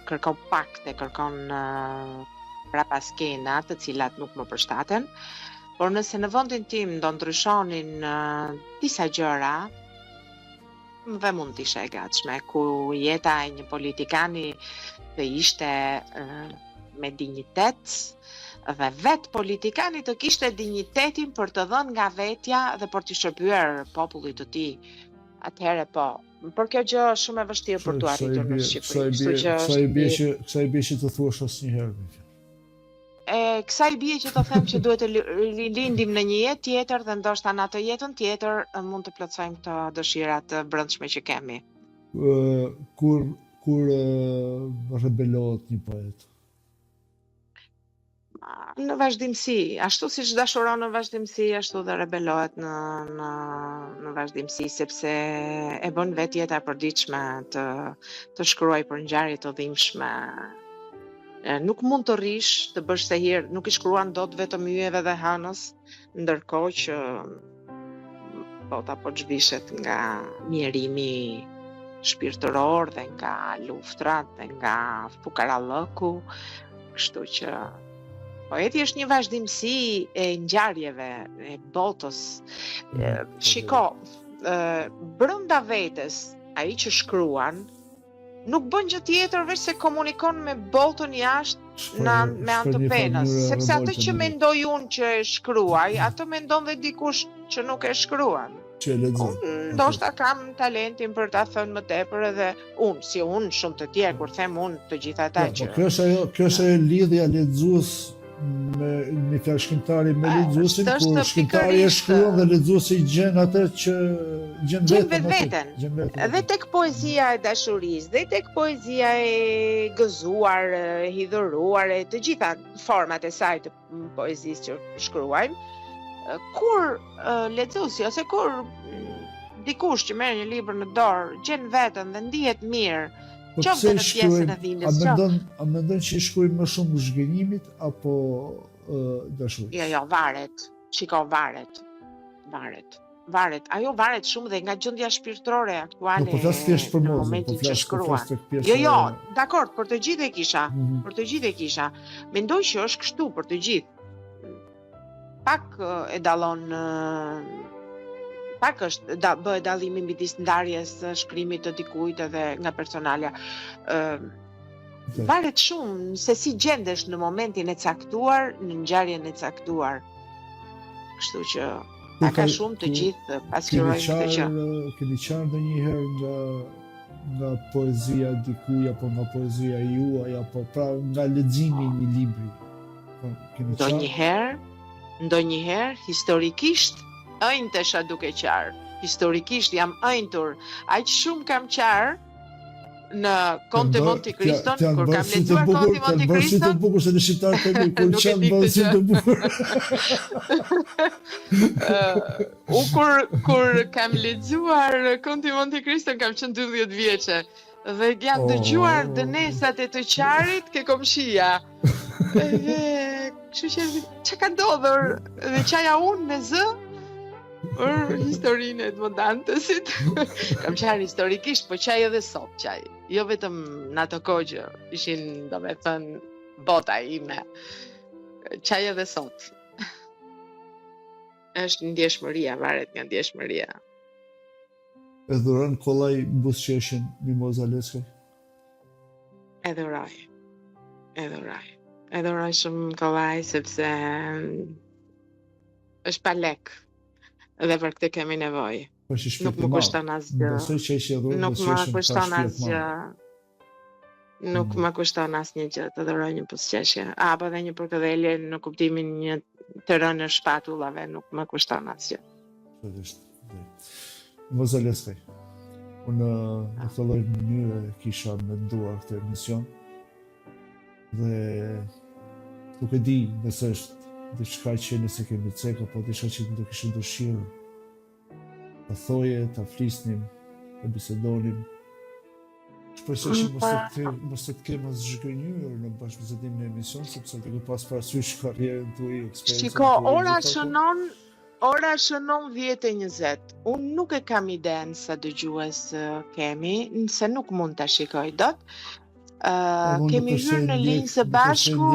kërkon pakte, kërkon prapaskena të cilat nuk më përshtaten. Por nëse në vendin tim do ndryshonin disa gjëra, Dhe mund të isha e gatshme, ku jeta e një politikani të ishte me dinjitet dhe vetë politikani të kishte dinjitetin për të dhënë nga vetja dhe për t'i shërbyer popullit të tij. Atëherë po, por kjo gjë është shumë e vështirë për t'u arritur në Shqipëri. Kështu që kësaj i bie që kësaj i bie që të thuash asnjëherë. E kësaj i bie që të them që duhet të rilindim në një jetë tjetër dhe ndoshta në atë jetën tjetër mund të plotësojmë këto dëshira të brendshme që kemi. Ë kur kur rebelohet një poet? Në vazhdimësi, ashtu siç dashuron në vazhdimësi, ashtu dhe rebelohet në në në vazhdimësi sepse e bën vetë jeta e përditshme të të shkruajë për ngjarje të dhimbshme Nuk mund të rrish, të bësh sehir, nuk i shkruan dot vetëm yjeve dhe hënës, ndërkohë që bota po zhvishet nga mjerimi shpirtëror dhe nga luftrat dhe nga fukarallëku, kështu që poeti është një vazhdimësi e ngjarjeve, e botës. Mm, shiko, brenda vetes, ai që shkruan, nuk bën gjë tjetër veçse komunikon me botën jashtë në me anë të penës, sepse atë që mendoj unë që e shkruaj, atë mendon dhe dikush që nuk e shkruan. Që e lexon. Unë ndoshta kam talentin për ta thënë më tepër edhe unë, si unë shumë të tjerë, kur them unë të gjithë ata jo, po që. Po kjo është ajo, kjo është ajo lidhja lexues me me fjalë shkrimtari me lexuesin, kur shkrimtari e shkruan dhe lexuesi gjen atë që gjen veten vetveten. Gjen veten. Dhe tek poezia e dashurisë, dhe tek poezia e gëzuar, e hidhëruar, e të gjitha format e saj të poezisë që shkruajmë, kur lexuesi ose kur dikush që merr një libër në dorë, gjen veten dhe ndihet mirë, Po pse i shkruajmë, a mendon, a mendon që i shkruajmë më shumë zhgënjimit apo dashurisë? Jo, jo, varet. Shiko, varet. Varet. Varet. Ajo varet shumë dhe nga gjendja shpirtërore aktuale. Nuk po flas thjesht për Mozën, po flas po flas tek pjesa. Jo, jo, dakord, për të gjithë e kisha, mm -hmm. për të gjithë e kisha. Mendoj që është kështu për të gjithë. Pak e dallon pak është da, bëhet dallimi midis ndarjes së shkrimit të dikujt edhe nga personalja. Ë varet shumë se si gjendesh në momentin e caktuar, në ngjarjen e caktuar. Kështu që pak a shumë të gjithë pasqyrojnë këtë gjë. Keni qarë ndonjëherë nga nga poezia e dikujt apo nga poezia juaj apo pra nga leximi i një libri. Po, keni qarë? Ndonjëherë, ndonjëherë historikisht ënjtesha duke qarë. Historikisht jam ënjtur, aq shumë kam qarë në Konti Monte Cristo, kur kam lexuar Konti Monte Cristo. Të bukur se në shqiptar themi kur qan bën sy të bukur. U kur kur kam lexuar Konti Monte Cristo kam qenë 12 vjeçe dhe janë oh. dëgjuar dënesat e të qarit ke komshia. Dhe kështu që çka ka ndodhur dhe qaja unë me zë për historinë e Edmond Dantesit. Kam qarë historikisht, po qaj edhe sot qaj. Jo vetëm në ato kohë që ishin, domethënë, bota ime. Qaj edhe sot. Është ndjeshmëria, varet nga ndjeshmëria. E dhuron kollaj buzëqeshjen Mimoza Leskaj? E dhuroj. E dhuroj. E dhuroj shumë kollaj, sepse është pa lek dhe për këtë kemi nevojë. Po si Nuk më kushton asgjë. Besoj që ishe dhurë Nuk më kushton asgjë. Nuk mm. më kushton asnjë gjë të dhuroj një buzëqeshje apo edhe një përkëdhelje në kuptimin një të rënë shpatullave, nuk më kushton asgjë. Sigurisht. Mimoza Leskaj. Unë në këtë lloj mënyre kisha menduar këtë emision. Dhe nuk e di nëse është diçka që nëse kemi cek apo diçka që do kishe dëshirë ta thoje, ta flisnim, ta bisedonim. Shpresoj që mos të të mos të të kem as zhgënjyer në bashkëbisedim në emision, sepse duke pas parasysh karrierën tuaj, eksperiencën Shiko, ora shënon Ora shënon 10:20. Unë nuk e kam idenë sa dëgjues kemi, se nuk mund ta shikoj dot. Uh, kemi hyrë në linjë së bashku,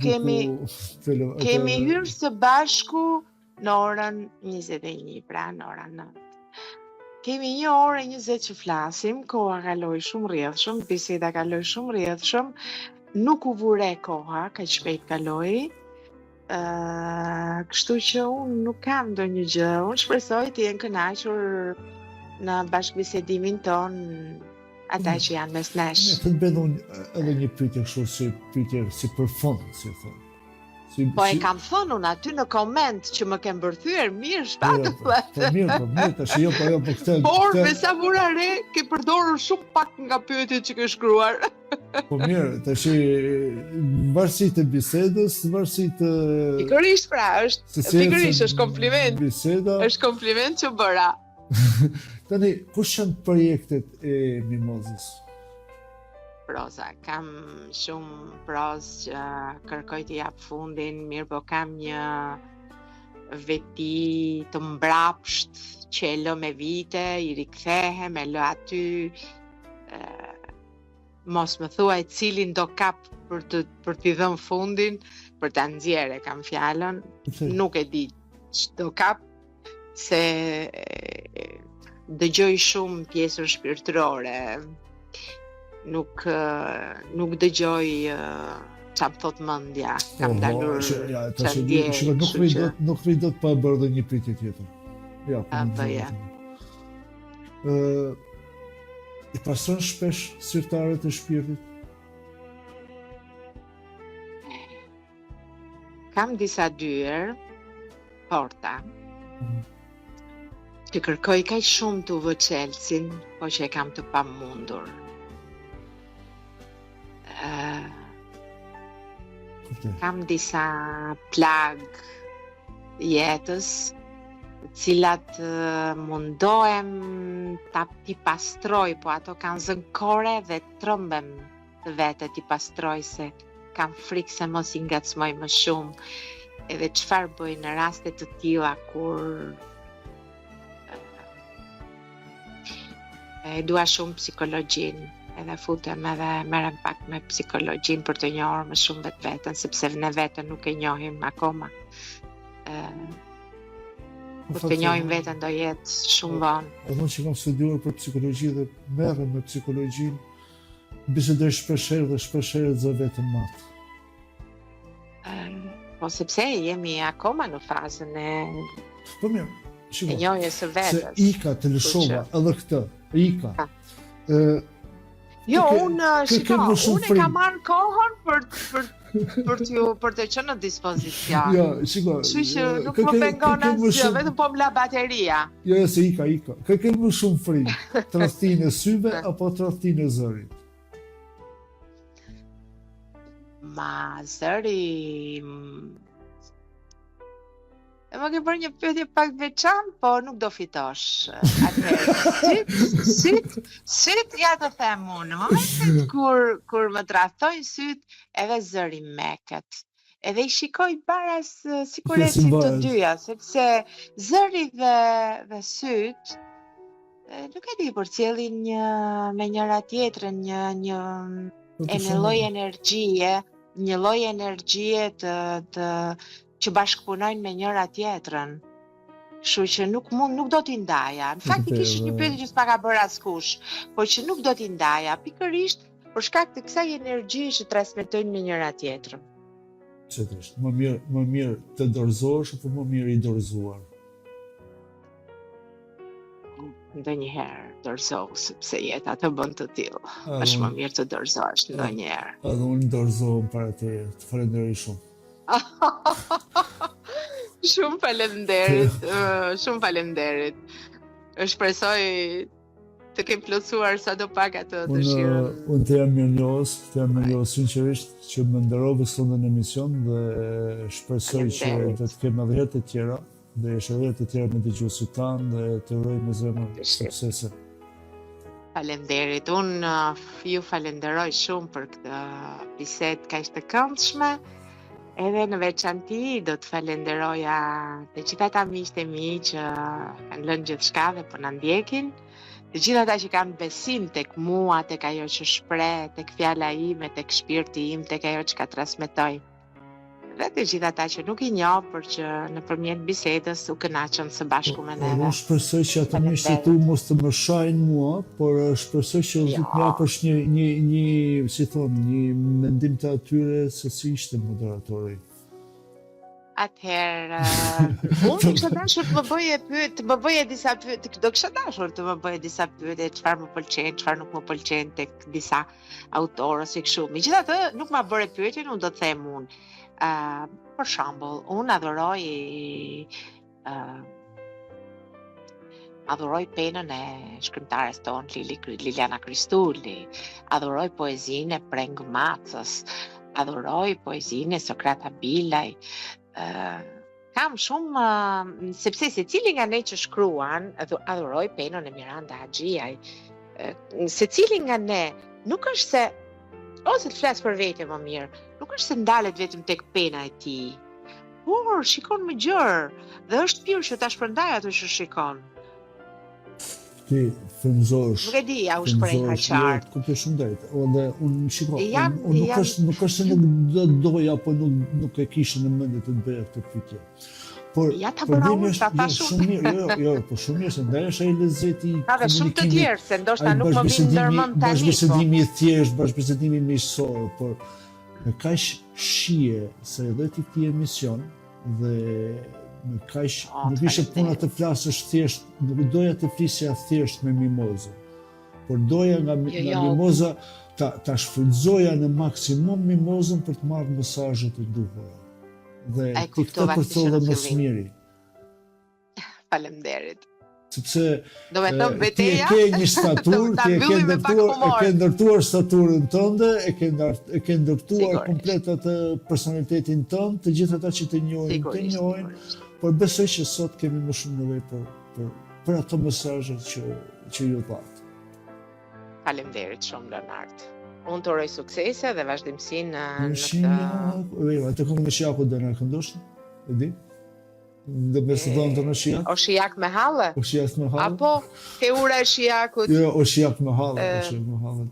kemi kemi hyrë së bashku në orën 21, pra në orën 9. Kemi një orë e 20 që flasim, koha kaloi shumë rrjedhshëm, biseda kaloi shumë rrjedhshëm, nuk u vu re koha, kaq shpejt kaloi. Uh, kështu që unë nuk kam ndonjë gjë. Unë shpresoj të jenë kënaqur në bashkëbisedimin tonë ata mm. që janë mes nesh. Të të bëj unë edhe një pyetje kështu si pyetje si për fund, si thonë. Si, po e kam thënë unë aty në koment që më ke mbërthyer mirë shpatullat. Po, po mirë, po mirë, tash jo, po jo, po këtë. Por me sa vura re ke përdorur shumë pak nga pyetjet që ke shkruar. Po mirë, tash varësi të bisedës, varësi të Pikërisht pra, është pikërisht është kompliment. Biseda. Është kompliment që bëra. Tani, kush janë projektet e Mimozës? Proza, kam shumë prozë që kërkoj t'i jap fundin, mirëpo kam një veti të mbrapsht që e lë me vite, i rikthehem, e lë aty, mos më thuaj cilin do kap për të për t'i dhënë fundin, për ta nxjerrë e kam fjalën, nuk e di ç'do kap se dëgjoj shumë pjesën shpirtërore. Nuk nuk dëgjoj ça më thotë mendja, kam oh, dalur ja, tash shiko nuk rri dot nuk rri dot pa bërë dhe një pyetje tjetër. Ja, po. Po ja. Ë i pastron shpesh sirtarët e shpirtit? Kam disa dyer, porta, mm. që kërkoj kaq shumë t'u vë çelësin, po që e kam të pamundur. Uh, kam disa plagë jetës, të cilat mundohem ta t'i pastroj, po ato kanë zënë kore dhe trembem vetë t'i pastroj se kam frikë se mos i ngacmoj më shumë. Edhe çfarë bëj në raste të tilla kur e dua shumë psikologjinë, edhe futem edhe merrem pak me psikologjinë për të njohur më shumë vetveten, sepse ne veten nuk e njohim akoma. Ë Kur të njohim veten do jetë shumë vonë. Edhe unë që kam studiuar për psikologji dhe merrem me psikologjinë, Bisedoj shpesh herë dhe shpesh herë zë veten mat. Po sepse jemi akoma në fazën e Po mirë, shiko. E njohjes së vetes. Se ika të lëshova edhe këtë, ika. Ë Jo, unë shiko, unë e kam marrë kohën për për Për t'ju për të qenë në dispozicion. Jo, shiko. Kështu që nuk më pengon asgjë, vetëm po më la bateria. Jo, jo, se ika, ika. Kë ke më shumë frikë? Tradhtinë e syve apo tradhtinë e zërit? Ma zëri E më ke bërë një pyetje pak të veçantë, po nuk do fitosh. Atëherë, syt, syt, syt ja të them unë. Në momentin kur kur më tradhtojnë syt, edhe zëri meket. Edhe i shikoj baras sikur ecin të dyja, sepse zëri dhe dhe syt nuk e di, përcjellin një me njëra tjetrën një një po, e një lloj energjie, një lloj energjie të të që bashkëpunojnë me njëra tjetrën. Kështu që nuk mund nuk do t'i ndaja. Në fakt ishte një pyetje që s'ma ka bërë askush, por që nuk do t'i ndaja pikërisht për shkak të kësaj energjie që transmetojnë me njëra tjetrën. Sigurisht, më mirë, më mirë të dorëzohesh apo më mirë i dorëzuar? Ndonjëherë dorëzohu sepse jeta të bën të tillë. Është më mirë të dorëzohesh ndonjëherë. Edhe unë dorëzohem para teje. Të falenderoj shumë. Shumë faleminderit, shumë faleminderit. Shpresoj të kem plotësuar sado pak atë dëshirën. Unë të jam mirënjohës, të jam mirënjohës sinqerisht që më nderove sonte në emision dhe shpresoj që do të kem edhe herë të tjera, dhe jesh edhe herë të tjera me dëgjuesit tanë dhe të uroj me zemër suksese. Faleminderit. Unë uh, ju falenderoj shumë për këtë bisedë kaq të këndshme. Edhe në veçanti do të falenderoja të gjithë ata miqtë e mi që kanë lënë gjithçka dhe po na ndjekin. Të gjithë ata që kanë besim tek mua, tek ajo që shpreh, tek fjala ime, tek shpirti im, tek ajo çka transmetoj. Dhe të gjithë ata që nuk i njoh, por që nëpërmjet bisedës u kënaqën së bashku me neve. Unë shpresoj që ata miqtë e tu mos të më shajnë mua, por shpresoj që do të më japësh një një një, si thonë, një mendim të atyre se si ishte moderatori. Atëherë, unë do kisha dashur të më bëje pyet, të më bëje disa pyetje, do kisha dashur të më bëje disa pyetje, çfarë më pëlqen, çfarë nuk më pëlqen tek disa autorë ose kështu. Megjithatë, nuk ma bëre pyetjen, unë do të them unë. Ë, uh, për shembull, unë adhuroj ë uh, adhuroj penën e shkrimtares tonë Lili Liliana Kristuli, adhuroj poezinë e Preng Macës, adhuroj poezinë e Sokrat Habilaj, ë uh, Kam shumë, sepse secili nga ne që shkruan, adhuroj penën e Miranda Haxhiaj, secili nga ne, nuk është se, ose të flas për vete më mirë, nuk është se ndalet vetëm tek pena e tij, por shikon më gjerë, dhe është mirë që ta shpërndajë atë që shikon. Ti frymëzohesh. Nuk e di, a u shpreha jo, qartë. Kuptoj shumë drejt. Dhe unë shiko, jam, unë nuk jam... është nuk është se nuk do doja apo nuk nuk e kisha në mendje të të bëja këtë pyetje. Por ja ta bëra unë, ta jo, thashë shumë mirë, jo, jo, po shumë mirë se ndaj është ai lezeti i Ka dhe shumë të tjerë se ndoshta nuk më vijnë ndër mend tani. Po. Bashkëbisedimi i thjeshtë, bashkëbisedimi miqësor, por me kaq shije sa i dhe ti këtij emision, Dhe me kaq oh, nuk ishte puna të flasësh thjesht, nuk doja të flisja thjesht me Mimozën. Por doja nga, jo, nga jo. Mimoza ta, ta shfrytëzoja në maksimum Mimozën për të marrë mesazhet e duhura. Dhe ti këtë përcolle më së miri. Faleminderit. Sepse do me thënë beteja, ti e ke një staturë, ti e ke ndërtuar, e ke ndërtuar staturën tënde, e ke ndër, e ke ndërtuar komplet atë personalitetin tënd, të gjithë ata që të njohin, të njohin, por besoj që sot kemi më shumë nevojë për për për ato mesazhe që që ju dhatë. Faleminderit shumë Leonard. Unë të uroj suksese dhe vazhdimësi në në këtë. Jo, atë këngën e Shijakut do na këndosh? E di? Dhe me së dhënë të në Shijak? O Shijak me halle? O Shijak me halle? Apo te ura e Shijakut? Jo, o Shijak me halle, o Shijak me halle.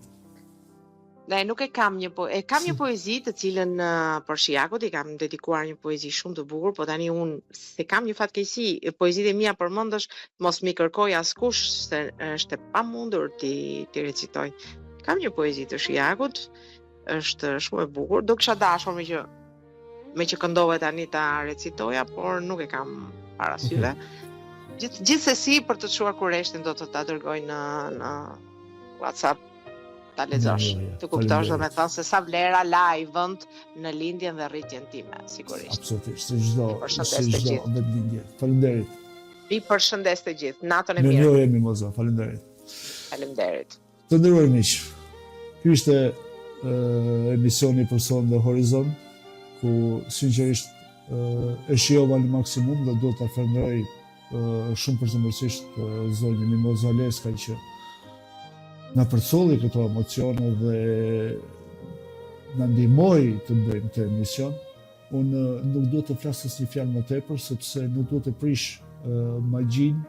Ne nuk e kam një po, e kam një poezi të cilën për Shijakut i kam dedikuar një poezi shumë të bukur, po tani unë se kam një fatkeqësi, poezitë e mia përmendësh, mos m'i kërkojë askush se është e pamundur t'i t'i recitoj. Kam një poezi të Shijakut, është shumë e bukur, do kisha dashur meqë meqë këndove tani ta recitoja, por nuk e kam para syve. Gjith, gjithsesi për të shuar kureshtjen do të ta dërgoj në në WhatsApp. Ta lexosh, të kuptosh domethënë se sa vlera la ai vend në lindjen dhe rritjen time, sigurisht. Absolutisht, si çdo, si çdo vendlindje. Faleminderit. I përshëndes të gjithë. Natën e mirë. Mirënjohje Mimoza, faleminderit. Faleminderit. Të nderuar miq, ky ishte emisioni për sot në Horizon, ku sinqerisht e shijova në maksimum dhe duhet ta falënderoj shumë përzemërsisht zonjën Mimoza Leskaj që na përcolli këto emocione dhe na ndihmoi të bëjmë këtë emision. Unë nuk duhet të flas asnjë fjalë më tepër sepse nuk duhet të prish magjinë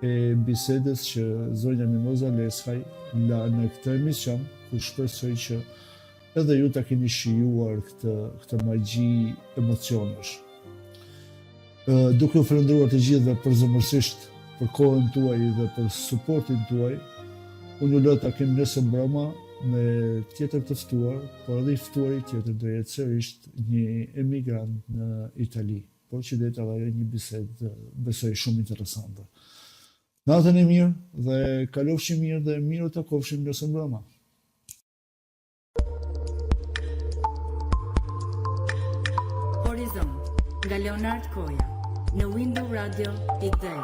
e bisedës që zonja Mimoza Leskaj la në këtë emision, ku shpresoj që edhe ju ta keni shijuar këtë këtë magji emocionesh. Duke u falënderuar të gjithëve përzemërsisht për kohën tuaj dhe për suportin tuaj, unë ju lë takim nesër mbrëma me tjetër të ftuar, por edhe i ftuari tjetër do jetë sërish një emigrant në Itali, por që do jetë edhe ajo një bisedë besoj shumë interesante. Natën e mirë dhe kalofshi mirë dhe mirë u takofshim nesër mbrëma. Horizont nga Leonard Koja në Window Radio pikë de.